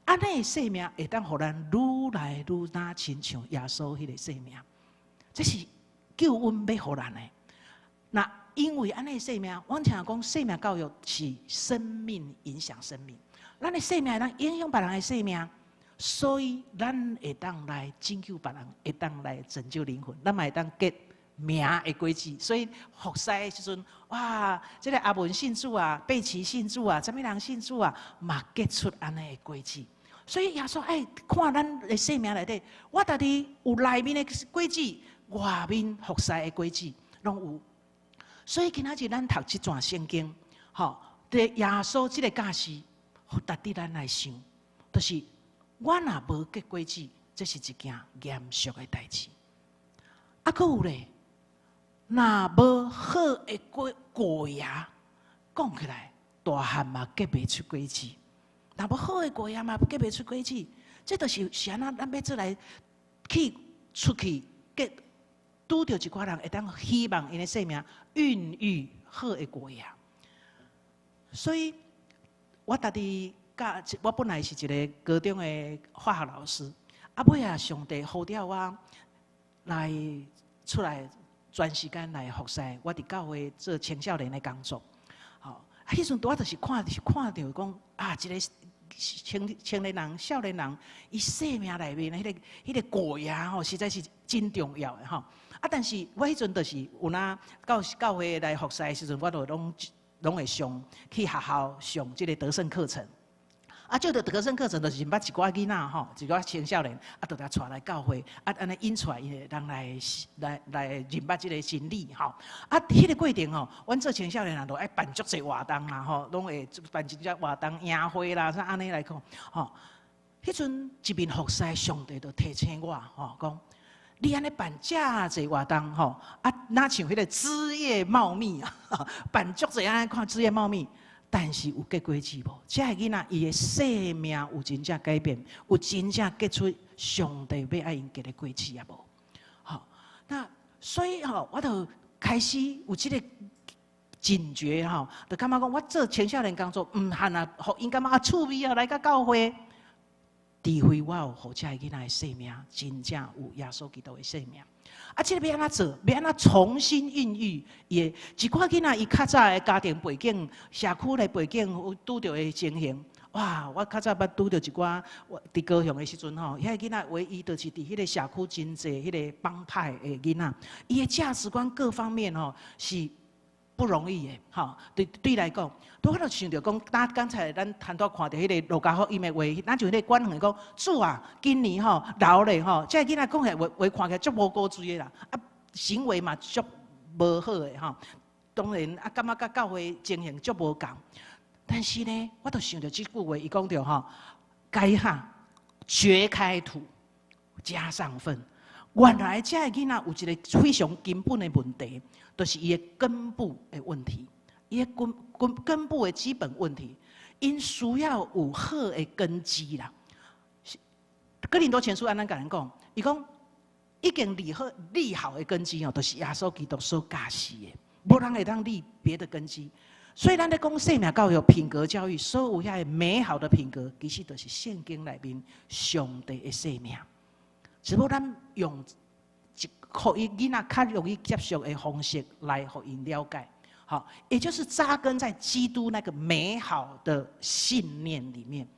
S3: 按呢的生命會當予咱愈來愈若親像耶穌彼个生命，這是救恩欲予咱的。那因為按呢的生命，阮常講生命教育是生命影響生命，咱的生命會當影響別人的生命，所以咱會當來拯救別人，會當來拯救靈魂，咱嘛會當結名的果子。所以服侍的時陣，哇！這个阿文信主啊，貝奇信主啊，啥物人信主啊，嘛結出按呢的果子。所以耶穌愛看咱的生命內底，我家己有內面的果子，外面服侍的果子攏有。所以今仔日咱讀這段聖經，吼，佇耶穌這个教示，值得咱來想，就是我若無結果子，這是一件嚴肅的代誌。啊，閣有咧，若無好的果果芽，講起來，大漢嘛結袂出果子。若無好的果芽嘛結袂出果子，這就是是按怎？咱欲做來去出去結，拄著一寡人會當希望𪜶的生命孕育好的果芽。所以，我家己教，我本來是一个高中的化學老師，啊，尾仔上帝呼召我來出來全時間來服侍，我佇教會做青少年的工作。吼，啊，彼陣拄仔就是看，是看著講啊，一个青年人、少年人，伊生命內面的彼個果芽吼，實在是真重要的吼。啊，但是我彼陣就是有哪到教會來服侍的時陣，我就攏會上去學校上這个得勝課程。啊，這个得勝課程就是捌一寡囡仔吼，一寡青少年，啊，就共帶來教會，啊，按呢引出來𪜶的人來認捌這个真理吼。啊，彼个過程吼，阮做青少年人就愛辦足濟活動啦吼，攏會辦一隻活動、營會啦，啥按呢來講吼。彼陣一面服侍，上帝就提醒我吼，講你按呢辦遮濟活動吼，啊，若像彼个枝葉茂密啊，辦足濟按呢看枝葉茂密。但是有結果子無？這个囡仔伊的生命有真正改變，有真正結出上帝欲愛𪜶結的果子抑無？吼，那所以吼，我就開始有這个警覺吼，就感覺講我做青少年工作，毋通啊，予𪜶感覺啊趣味啊來到教會，除非我有予這个囡仔的生命真正有耶穌基督的生命。啊，這个欲按怎做？欲按怎重新孕育伊的一寡囡仔？伊較早的家庭背景、社區的背景有拄著的情形。哇！我較早捌拄著一寡，我佇高雄的時陣吼，遐个囡仔唯一就是佇彼个社區真濟彼个幫派的囡仔，伊的價值觀各方面吼是不容易的，吼。對對來講，拄好就想著講，咱剛才咱拄仔看著彼个路加福音的話，咱就彼个管園講，主啊，今年吼老咧吼，這个囡仔講起來話話看起來足無古錐的啦，啊，行為嘛足無好的吼。當然啊，感覺佮教會情形足無仝。但是呢，我就想著這句話，伊講著吼，該哈掘開土，加上糞。原來這个囡仔有一个非常根本的問題，就是伊的根部的問題，伊的根部的基本問題，𪜶需要有好的根基啦。哥林多前書按呢共咱講，伊講已經立好立好的根基哦，就是耶穌基督所教示的，無人會當立別的根基。所以咱咧講生命教育、品格教育，所有遐个美好的品格，其實都是聖經內面上帝的生命。只不過咱用一予伊囡仔較容易接受的方式來予𪜶了解，好，也就是扎根在基督那個美好的信念裡面，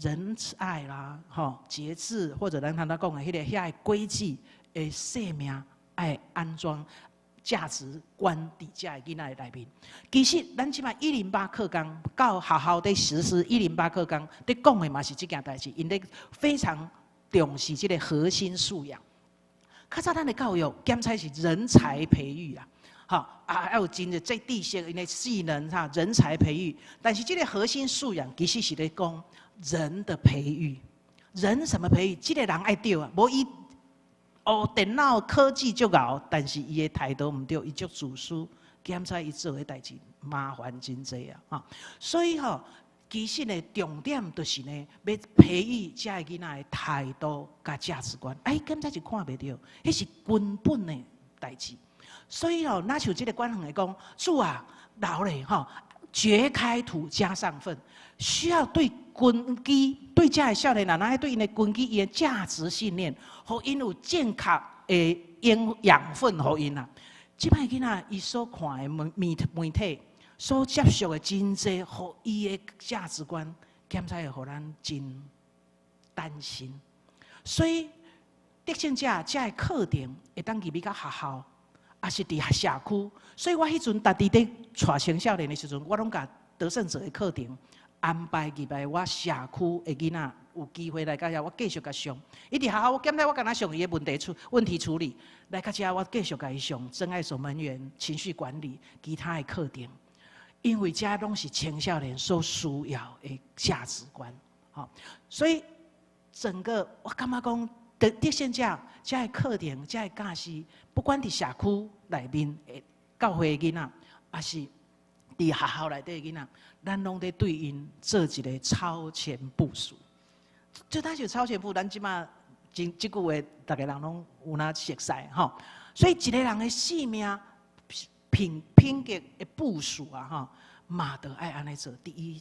S3: 仁慈愛啦，吼節制，或者咱剛才講的彼个遐个規矩的生命愛安裝價值觀佇這个囡仔的內面。其實咱這擺一零八課綱到學校佇實施一零八課綱，佇講的嘛是這件代誌，𪜶咧非常重視這个核心素養。較早咱的教育檢採是人才培育啊，吼啊，還有真濟這知識𪜶的技能哈，人才培育。但是這个核心素養其實是咧講人的培育，人什麼培育？這个人愛對啊，無伊哦電腦科技足𠢕，但是伊的態度毋對，伊足自私，檢採伊做的代誌麻煩真濟啊！哈，所以吼，其實呢，重點就是呢，欲培育這个囡仔的態度佮價值觀。哎，檢採是看袂著，彼是根本的代誌。所以吼，若像這个管園講，主啊，老咧吼，掘開土加上糞，需要對根基，對這个少年人，咱對𪜶的根基，伊的價值信念，予𪜶有正確的營養分，予𪜶啊。這擺囡仔伊所看的媒體，所接受的真濟，予伊的價值觀，檢採會予咱真擔心。所以得勝者這个課程會當入去到學校，抑是佇社區。所以我彼陣家己佇帶青少年的時陣，我攏共得勝者的課程安排入來我社區的囡仔有機會來到遮，我繼續共上。伊佇學校，我檢採我敢若上伊的問題處理，來到遮我繼續共伊上真愛守門員、情緒管理其他的課程。因為這攏是青少年所需要的價值觀，吼，所以整個我感覺講，得勝者這个課程、這个教師，不管佇社區內面的教會的囡仔，抑是佇學校內底的囡仔，咱攏佇對𪜶做一個超前部署。就當是超前部署，咱這馬真這句話，逐个人攏有哪熟悉吼。所以一個人的生命，品格的部署啊，吼，嘛著愛按呢做。第一，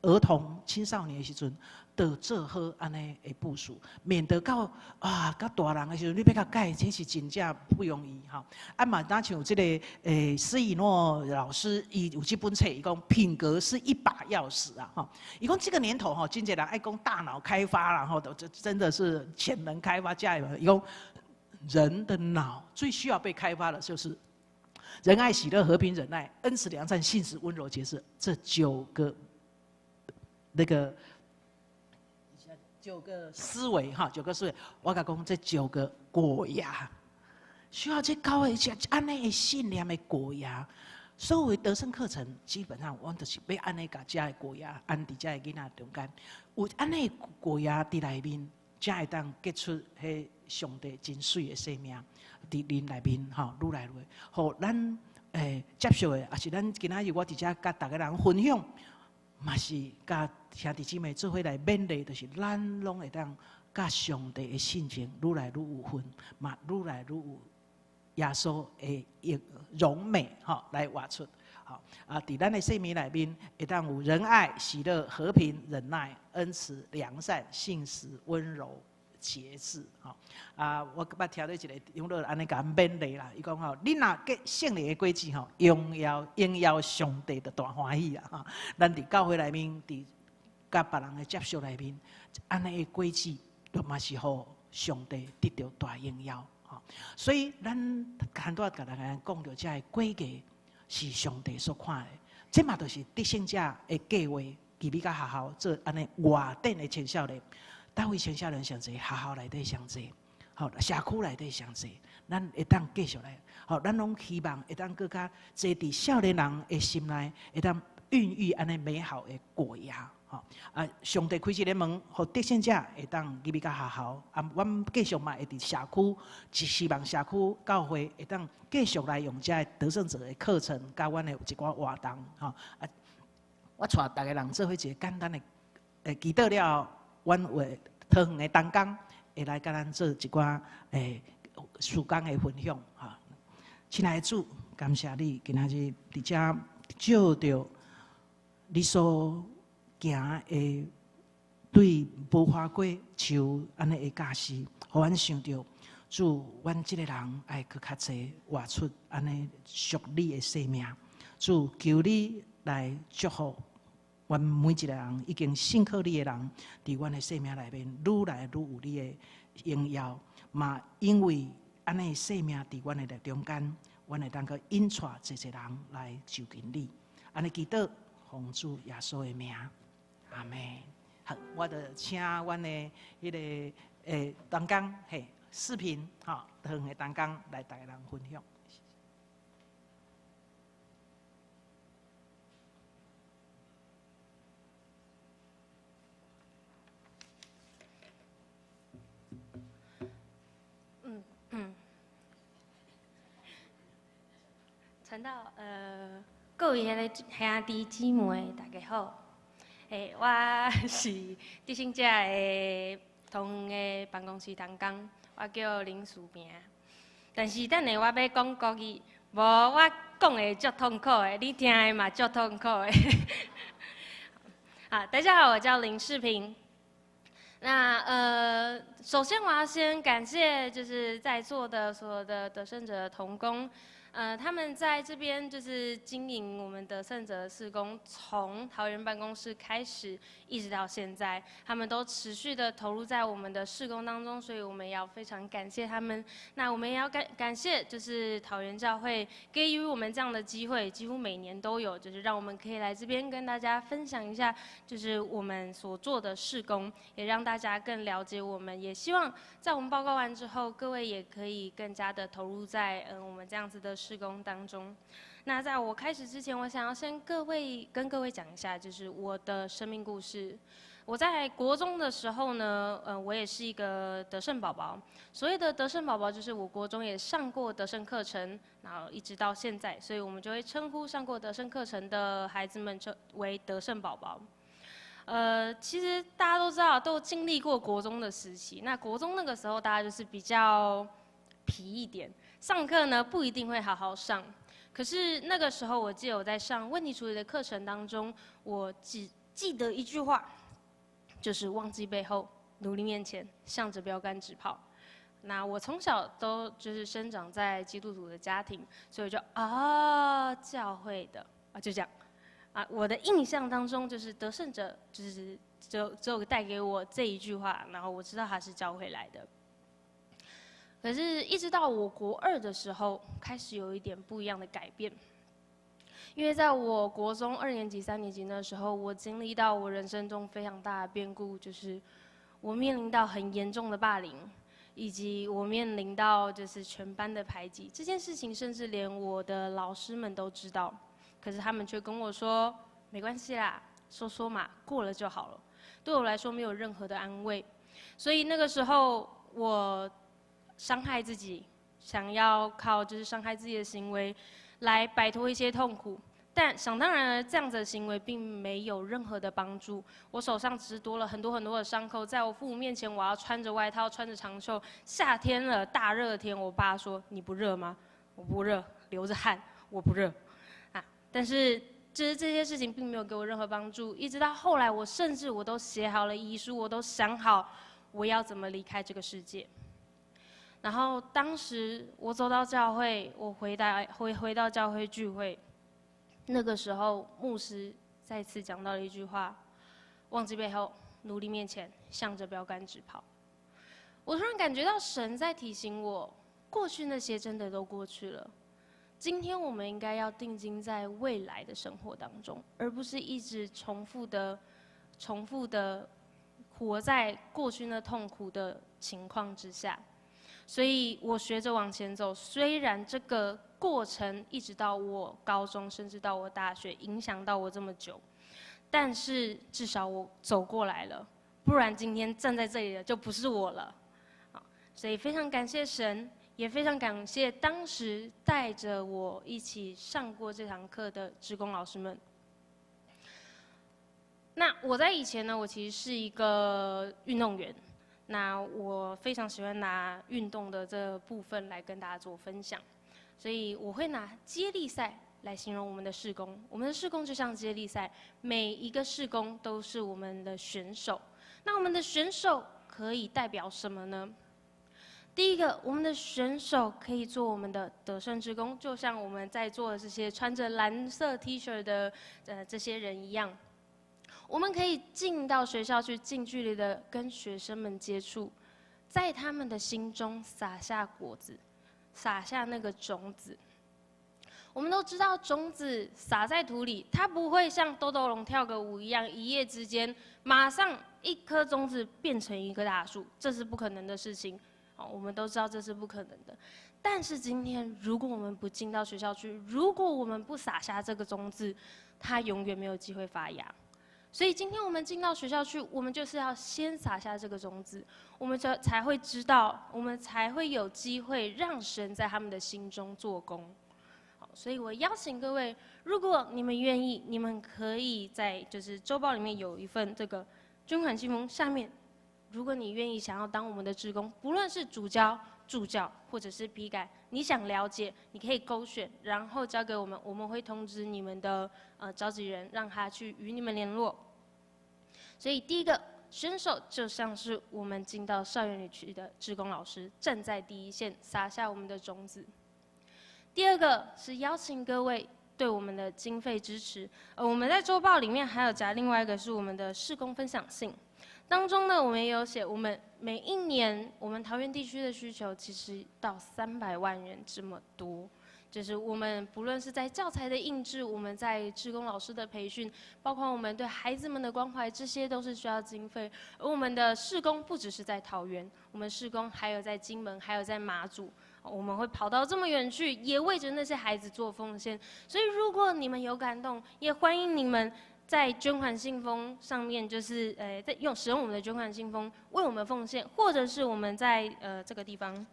S3: 兒童、青少年的時陣，著做好按呢的部署，免得到啊，較大人的時陣，你欲共改，這是真正不容易吼。啊嘛，若像這個施以諾老師，伊有這本冊，伊講品格是一把鑰匙啊，吼。伊講這個年頭吼，真濟人愛講大腦開發啦，吼，這真的是潛能開發加油。伊講人的腦最需要被開發的，就是仁愛、喜樂、和平、忍耐、恩慈、良善、信實、溫柔、節制這九個。那個九個思維哈，九個思維，我共講這九個果芽，需要這高的按呢的信念的果芽。所有得勝課程，基本上阮就是欲按呢共這个果芽安佇這个囡仔中間，有按呢果芽佇內面，才會當結出彼上帝真媠的生命佇恁內面吼，愈來愈，予咱接受的，抑是咱今仔日我佇遮佮逐个人分享。嘛是佮兄弟姊妹做伙來勉勵，就是咱攏會當佮上帝的性情愈來愈有份，嘛愈來愈有耶穌的榮美吼來活出。吼啊，佇咱的生命內面，會當有仁愛、喜樂、和平、忍耐、恩慈、良善、信實、溫柔、節制。吼啊，我捌聽著一個長老按呢共阮勉勵啦，伊講吼，你若結聖靈的果子吼，榮耀榮耀上帝就大歡喜啦！吼，咱佇教會內面，佇佮別人的接觸內面，按呢的果子，都嘛是予上帝得著大榮耀。吼，所以咱拄仔共大家講著這个果子是上帝所看的，這嘛就是得勝者的計劃，入去到學校做按呢外展的青少年，佗位青少年上濟，學校內底上濟，吼，社區內底上濟，咱會當繼續來，吼，咱攏希望會當閣較濟佇少年人的心內，會當孕育按呢美好的果芽，吼。啊，上帝開這个門，予得勝者會當入去到學校，啊，阮繼續嘛會佇社區，是希望社區教會會當繼續來用這个得勝者的課程，佮阮的一寡活動，吼。啊，我帶逐个人做伙一個簡單的祈禱了後，阮有桃園的同工會來佮咱做一寡時間的分享，吼。親愛的主，感謝你今仔日佇遮借著你所行的對無花果樹按呢的教示，予阮想著主，阮這个人愛閣較濟活出按呢屬你的生命。主，求你來祝福阮每一個人，已經信靠你的人，佇阮的生命內面，愈來愈有你的榮耀。嘛，因為按呢生命佇阮的中間，阮會當閣引帶濟濟人來就近你。按呢祈禱，奉主耶穌的名，阿們。好，我就請阮的彼个同工嘿視頻吼，桃園的同工來逐个人分享。
S4: 傳道，各位彼个兄弟姊妹，大家好。我是得勝者的桃園的辦公室同工，我叫林淑萍。但是等下我欲講國語，無我講會足痛苦的，你聽的嘛足痛苦的。好，大家好，我叫林世平。那首先我要先感謝就是在座的所有的得勝者同工。他們在這邊就是經營我們得勝者事工，從桃園辦公室開始，一直到現在，他們都持續的投入在我們的事工當中，所以我們要非常感謝他們。那我們也要感謝，就是桃園教會給予我們這樣的機會，幾乎每年都有，就是讓我們可以來這邊跟大家分享一下，就是我們所做的事工，也讓大家更了解我們。也希望在我們報告完之後，各位也可以更加的投入在我們這樣子的事工當中。那在我開始之前，我想要先跟各位講一下，就是我的生命故事。我在國中的時候呢，我也是一個得勝寶寶。所謂的得勝寶寶，就是我國中也上過得勝課程，然後一直到現在，所以我們就會稱呼上過得勝課程的孩子們稱為得勝寶寶。其實大家都知道，都經歷過國中的時期。那國中那個時候，大家就是比較皮一點。上課呢不一定會好好上，可是那个时候，我记得我在上问题处理的课程当中，我只记得一句话，就是忘记背后，努力面前，向着标杆直跑。那我从小都就是生长在基督徒的家庭，所以就啊，教会的啊，就这样啊。我的印象当中就是得胜者，就是只有带给我这一句话，然后我知道他是教会来的。可是，一直到我国二的时候，开始有一点不一样的改变。因为在我国中二年级、三年级那时候，我经历到我人生中非常大的变故，就是我面临到很严重的霸凌，以及我面临到就是全班的排挤。这件事情，甚至连我的老师们都知道，可是他们却跟我说：“没关系啦，说说嘛，过了就好了。”对我来说，没有任何的安慰。所以那个时候，我伤害自己，想要靠就是伤害自己的行为来摆脱一些痛苦，但想当然了，这样子的行为并没有任何的帮助。我手上只是多了很多很多的伤口，在我父母面前，我要穿着外套，穿着长袖。夏天了，大热天，我爸说：“你不热吗？”我不热，流着汗，我不热。啊，但是就是这些事情并没有给我任何帮助。一直到后来，我甚至我都写好了遗书，我都想好我要怎么离开这个世界。然后当时我走到教会，我回到回回到教会聚会，那个时候牧师再次讲到了一句话：“忘记背后，努力面前，向着标杆直跑。”我突然感觉到神在提醒我，过去那些真的都过去了，今天我们应该要定睛在未来的生活当中，而不是一直重复的、重复的活在过去那痛苦的情况之下。所以我学着往前走，虽然这个过程一直到我高中，甚至到我大学，影响到我这么久，但是至少我走过来了，不然今天站在这里的就不是我了。好，所以非常感谢神，也非常感谢当时带着我一起上过这堂课的志工老师们。那我在以前呢，我其实是一个运动员。那我非常喜欢拿运动的这部分来跟大家做分享，所以我会拿接力赛来形容我们的事工。我们的事工就像接力赛，每一个事工都是我们的选手。那我们的选手可以代表什么呢？第一个，我们的选手可以做我们的得胜志工，就像我们在座的这些穿着蓝色 T-shirt 的这些人一样。我们可以进到学校去，近距离的跟学生们接触，在他们的心中撒下果子，撒下那个种子。我们都知道，种子撒在土里，它不会像豆豆龙跳个舞一样，一夜之间马上一颗种子变成一棵大树，这是不可能的事情。哦，我们都知道这是不可能的。但是今天，如果我们不进到学校去，如果我们不撒下这个种子，它永远没有机会发芽。所以今天我们进到学校去，我们就是要先撒下这个种子，我们就才会知道，我们才会有机会让神在他们的心中做工。好，所以我邀请各位，如果你们愿意，你们可以在就是周报里面有一份这个捐款信封，下面，如果你愿意想要当我们的志工，不论是主教、助教或者是批改，你想了解，你可以勾选，然后交给我们，我们会通知你们的召集人，让他去与你们联络。所以第一个选手就像是我们进到校园里去的志工老师，站在第一线撒下我们的种子。第二个是邀请各位对我们的经费支持，我们在周报里面还有夹另外一个是我们的事工分享信，当中呢我们也有写，我们每一年我们桃园地区的需求其实到300万元这么多。就是我们不论是在教材的印制，我们在志工老师的培训，包括我们对孩子们的关怀，这些都是需要经费。而我们的事工不只是在桃园，我们事工还有在金门，还有在马祖，我们会跑到这么远去，也为着那些孩子做奉献。所以如果你们有感动，也欢迎你们在捐款信封上面，就是在使用我们的捐款信封为我们奉献，或者是我们在这个地方。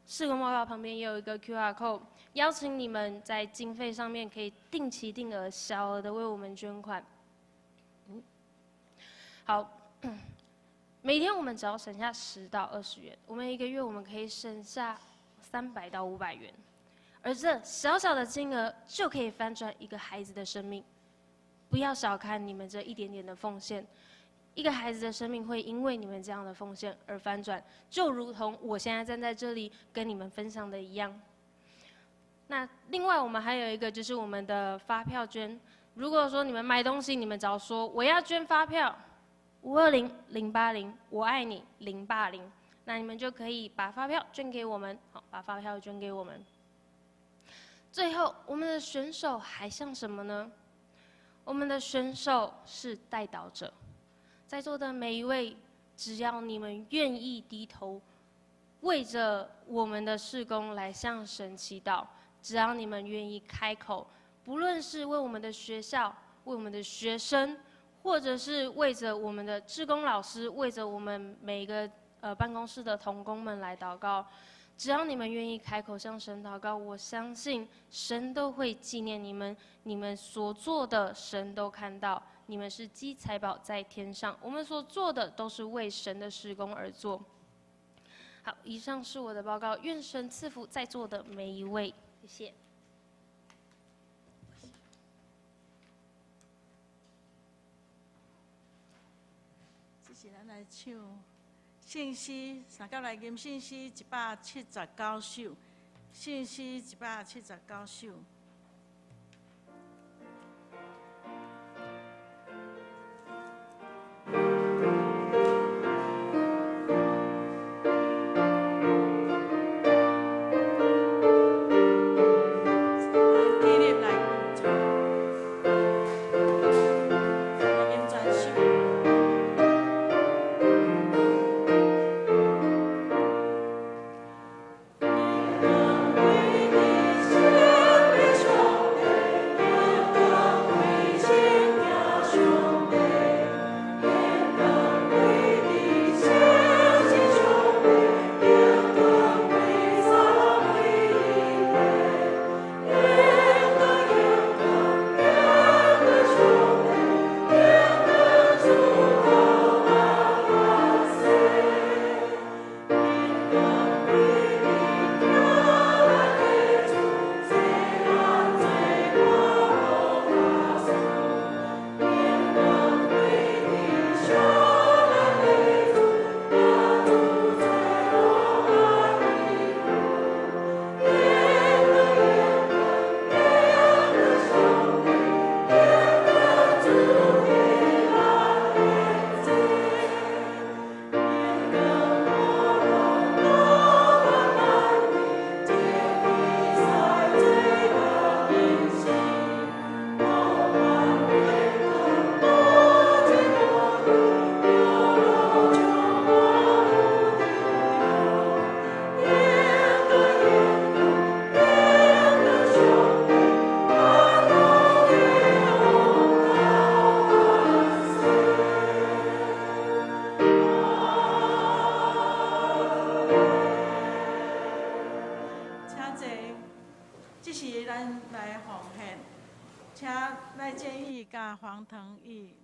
S4: 事工报告旁边也有一个 QR code，邀请你们在经费上面可以定期定额、小额的为我们捐款。好，每天我们只要省下10到20元，我们一个月我们可以省下300到500元。而这小小的金额就可以翻转一个孩子的生命。不要小看你们这一点点的奉献，一个孩子的生命会因为你们这样的奉献而翻转，就如同我现在站在这里跟你们分享的一样。那另外我们还有一个就是我们的发票捐，如果说你们买东西，你们只要说我要捐发票，520080，我爱你080，那你们就可以把发票捐给我们，好，把发票捐给我们。最后，我们的选手还像什么呢？我们的选手是代祷者，在座的每一位，只要你们愿意低头，为着我们的事工来向神祈祷，只要你们愿意开口，不论是为我们的学校、为我们的学生，或者是为着我们的志工老师，为着我们每个办公室的同工们来祷告，只要你们愿意开口向神祷告，我相信神都会纪念你们，你们所做的神都看到，你们是积财宝在天上，我们所做的都是为神的事工而做。好，以上是我的报告，愿神赐福在座的每一位，谢谢。
S1: 这是咱来唱圣诗，三甲来吟圣诗179首，圣诗179首。黄腾义。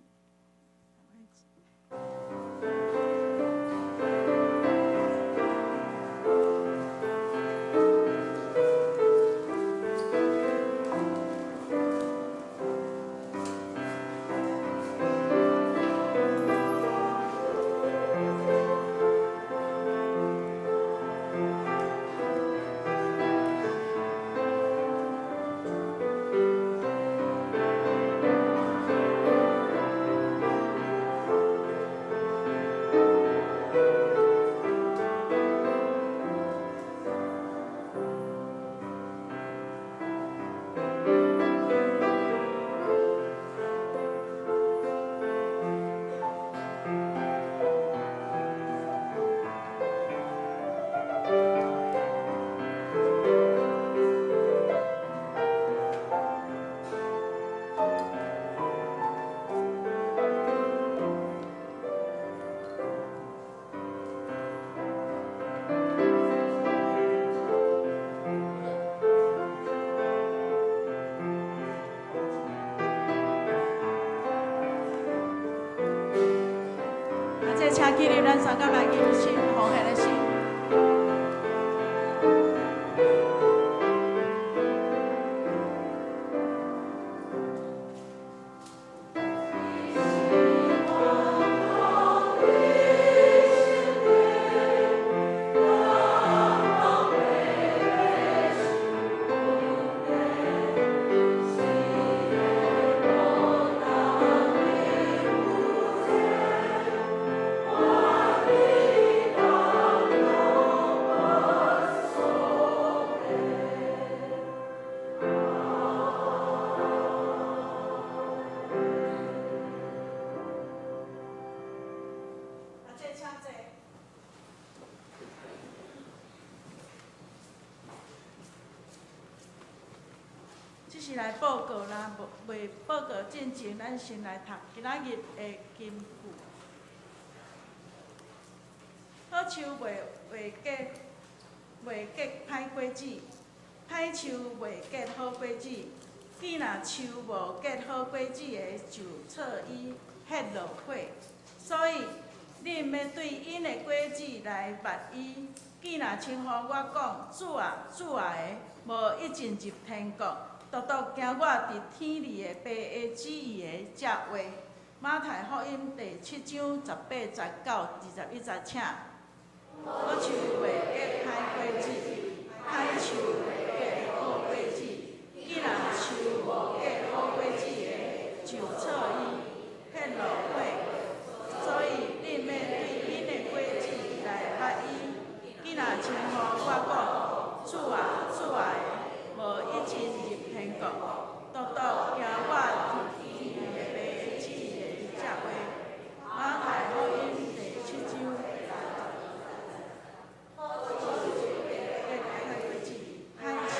S1: 请起立，咱三甲来吟诗，奉献的诗。時來報告啦，無未報告進前，咱先來讀今仔日的金句。好樹袂結袂結歹果子，歹樹袂結好果子。既若樹無結好果子的，就鍤伊彼落火。所以，恁欲對𪜶的果子來捌伊。既若稱呼我講主啊主啊的，無一進入天國，獨獨行我佇天裡的爸的旨意的，才會。馬太福音第七章十八節到二十一節，請。好樹袂結歹果子，歹樹袂結好果子。既若樹無結好果子的，就鍤伊彼落火。所以，恁欲對𪜶的果子來捌伊。既若稱呼我講主啊主啊的，無一進入天國，獨獨行我佇天裡的爸的旨意的，才會。馬太福音第七章。結歹果子，歹樹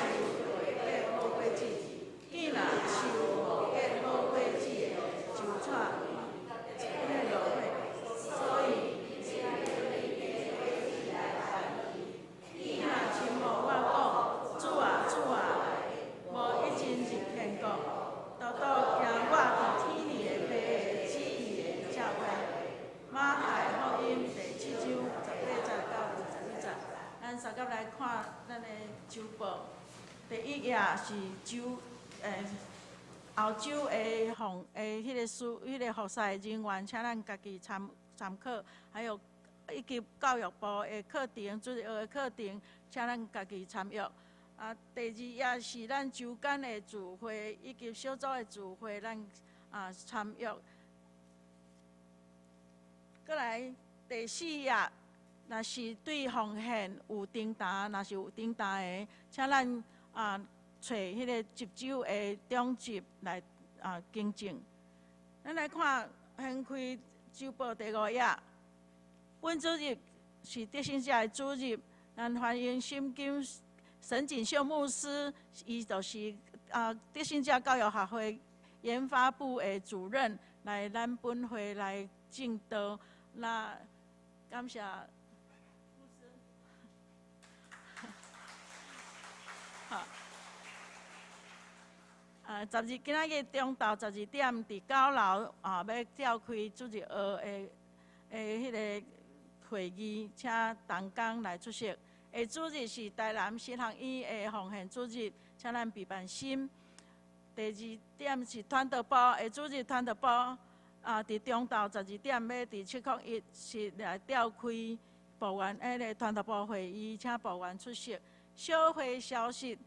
S1: 袂結好果子。既若樹無結好果子的，就鍤彼落火。所以，既若稱呼我講主啊主啊，無一進入天國，獨獨行我佇天裡的爸的旨意的，才會。馬太福音第七章十八節到二十一節，咱相佮來看咱的週報。第一頁是周後週的奉的彼个事，彼个服侍人員，請咱家己參參考，還有以及教育部的課程，主日學的課程，請咱家己參閱。啊，第二頁是咱週間的聚會以及小組的聚會，咱啊參閱。閣來第四頁，若是對奉獻有訂單，若是有訂單的，請咱啊揣彼个值週的長執來啊更正。咱來看翻開週報第五頁，本主日是得勝者的主日，咱歡迎沈金沈錦秀牧師，伊就是啊得勝者教育學會研發部的主任，來咱本會來證道。那感謝牧師。好。啊，十二今仔日中晝十二點佇九樓啊，欲召開主日學的的彼个會議，請同工來出席。下主日是台南神學院的奉獻主日，請咱備辦心。第二點是傳道部，下主日傳道部啊，佇中晝十二點欲佇701室來召開部員彼个傳道部會議，請部員出席。小會消息，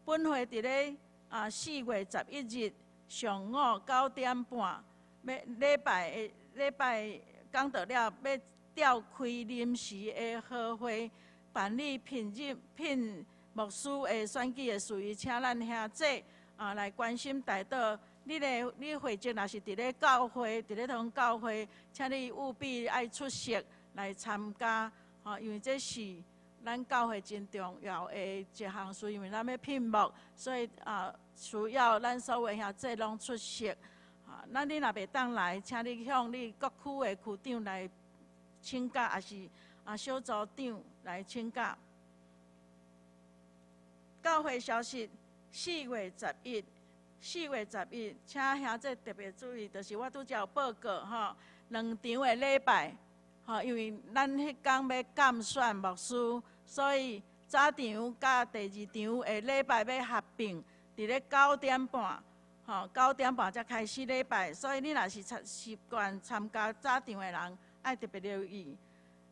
S1: 本會佇咧啊4月11日上午9點半，欲禮拜的禮拜講道了，欲召開臨時的合會，辦理聘任聘牧師的選舉的事宜，請咱兄姊啊來關心代禱。你的你會籍若是佇咧教會，佇咧同教會，請你務必愛出席來參加，吼，因為這是咱教會真重要的一項事，因為咱欲聘牧，所以啊需要咱所有兄姊攏出席。啊，咱你若袂當來，請你向你各區的區長來請假，抑是啊小組長來請假。教會消息，四月十一，四月十一，請兄姊特別注意，就是我拄才有報告吼，兩場的禮拜，吼，因為咱彼工欲監選牧師，所以早場佮第二場的禮拜欲合併，佇咧九點半，吼，九點半才開始禮拜，所以你若是參習慣參加早場的人，愛特別留意。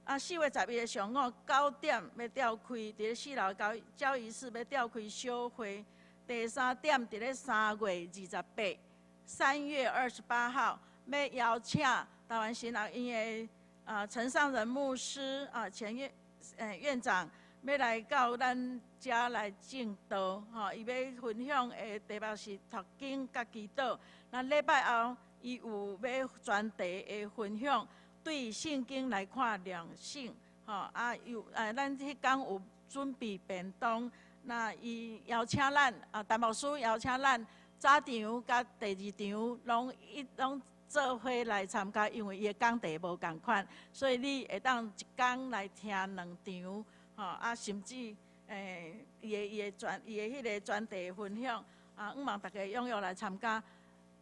S1: 啊，四月十一的上午九點欲召開，佇咧四樓交交誼室欲召開小會。第三點，佇咧三月二十八，3月28號，欲邀請台灣神學院的啊陳尚仁牧師啊前院院長，欲來到咱遮來證道，吼，伊欲分享的題目是讀經佮祈禱。咱禮拜後，伊有欲專題的分享，對聖經來看兩性，吼啊有咱彼工有準備便當，那伊邀請咱啊，陳牧師邀請咱早場佮第二場攏一攏做伙來參加，因為伊的講題無仝款，所以你會當一工來聽兩場，吼啊，甚至伊的彼個專題分享，啊，向望大家踴躍來參加。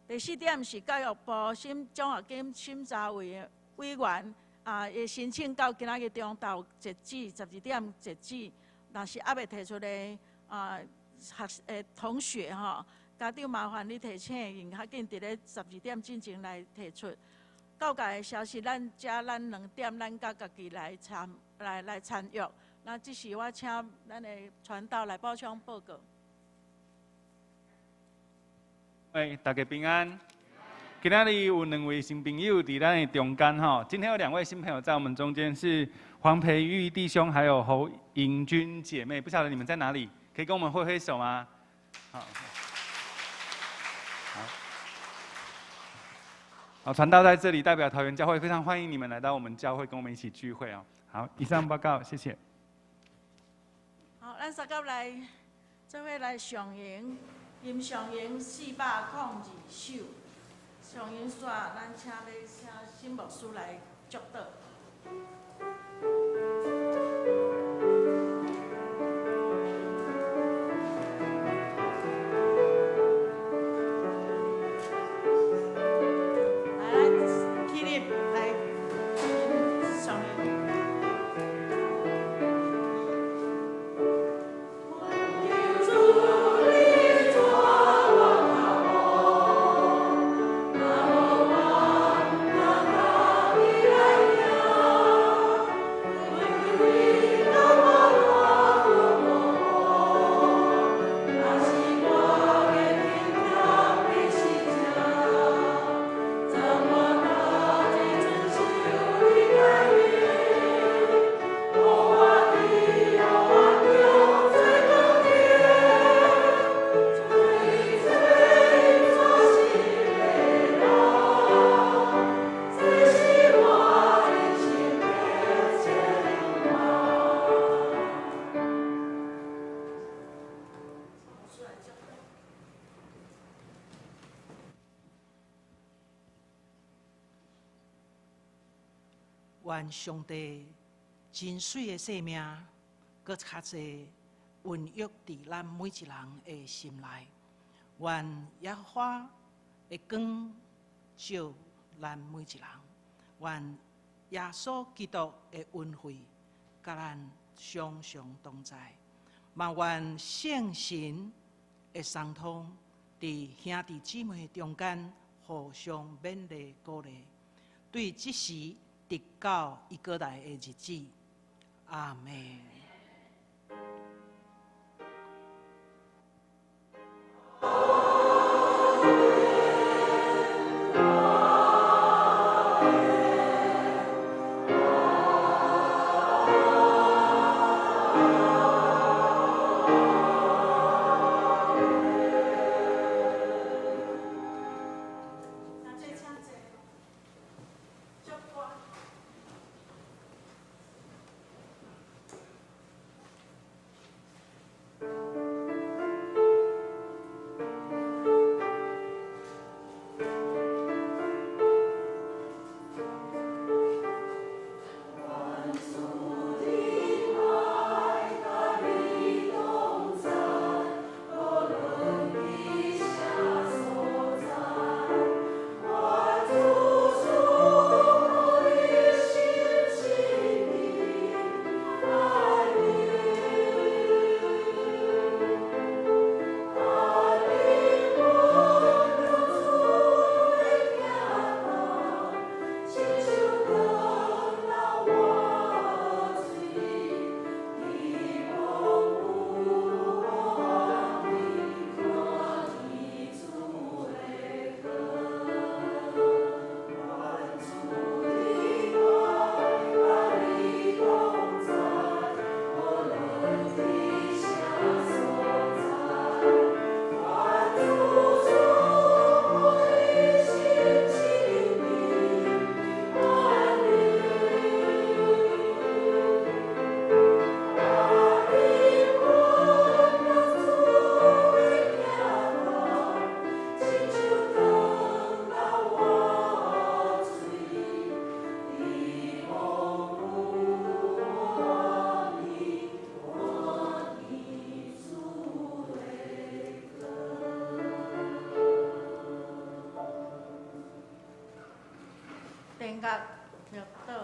S1: 第四點是教育部審獎學金審查委委員啊，伊申請到今仔日中晝截止，12點截止。若是猶未提出的啊學同學吼，家長麻煩你提醒𪜶較緊佇咧十二點進前來提出。教界的消息，咱遮咱2點，咱佮家己來參來來參與。那這是我請咱的傳道來補充報告。
S5: 喂，大家平安。今仔日有兩位新朋友佇咱的中間吼，今天有兩位新朋友在我們中間，是黃培玉弟兄，還有侯盈君姐妹。不曉得你們在哪裡，可以跟我們揮揮手嗎？好，好，好，傳道在這裡代表桃園教會，非常歡迎你們來到我們教會，跟我們一起聚會哦。好，以上報告，謝謝。
S1: 好，咱三甲來，做伙來上詠，吟上詠402首。上詠煞，咱請咧請沈牧師來祝禱。來，咱起立來上詠。
S3: 願上帝真媠的生命，閣較濟孕育佇咱每一人的心內。願耶和華的光照咱每一人，願耶穌基督的恩惠佮咱常常同在。嘛願聖神的相通，佇兄弟姊妹中間互相勉勵鼓勵，對這時直到伊閣來的日子，阿們。
S1: 音樂默禱。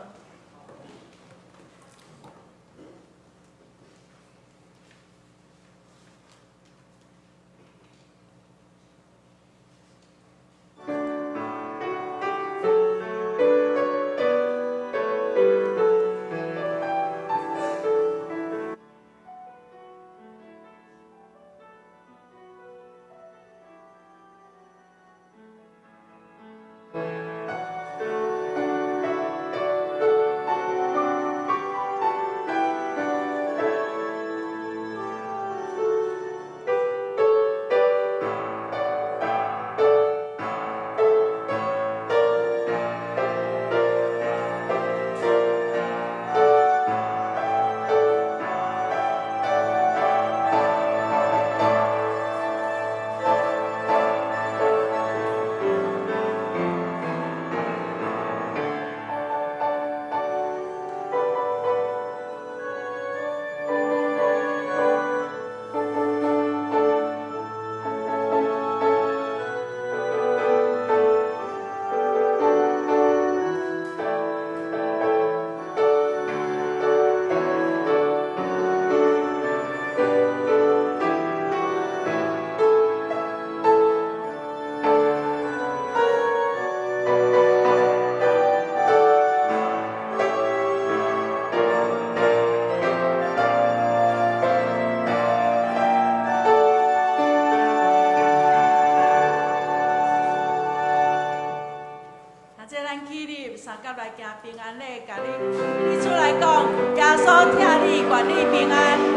S1: 來行平安禮，共你彼此來講，耶穌疼你，願你平安。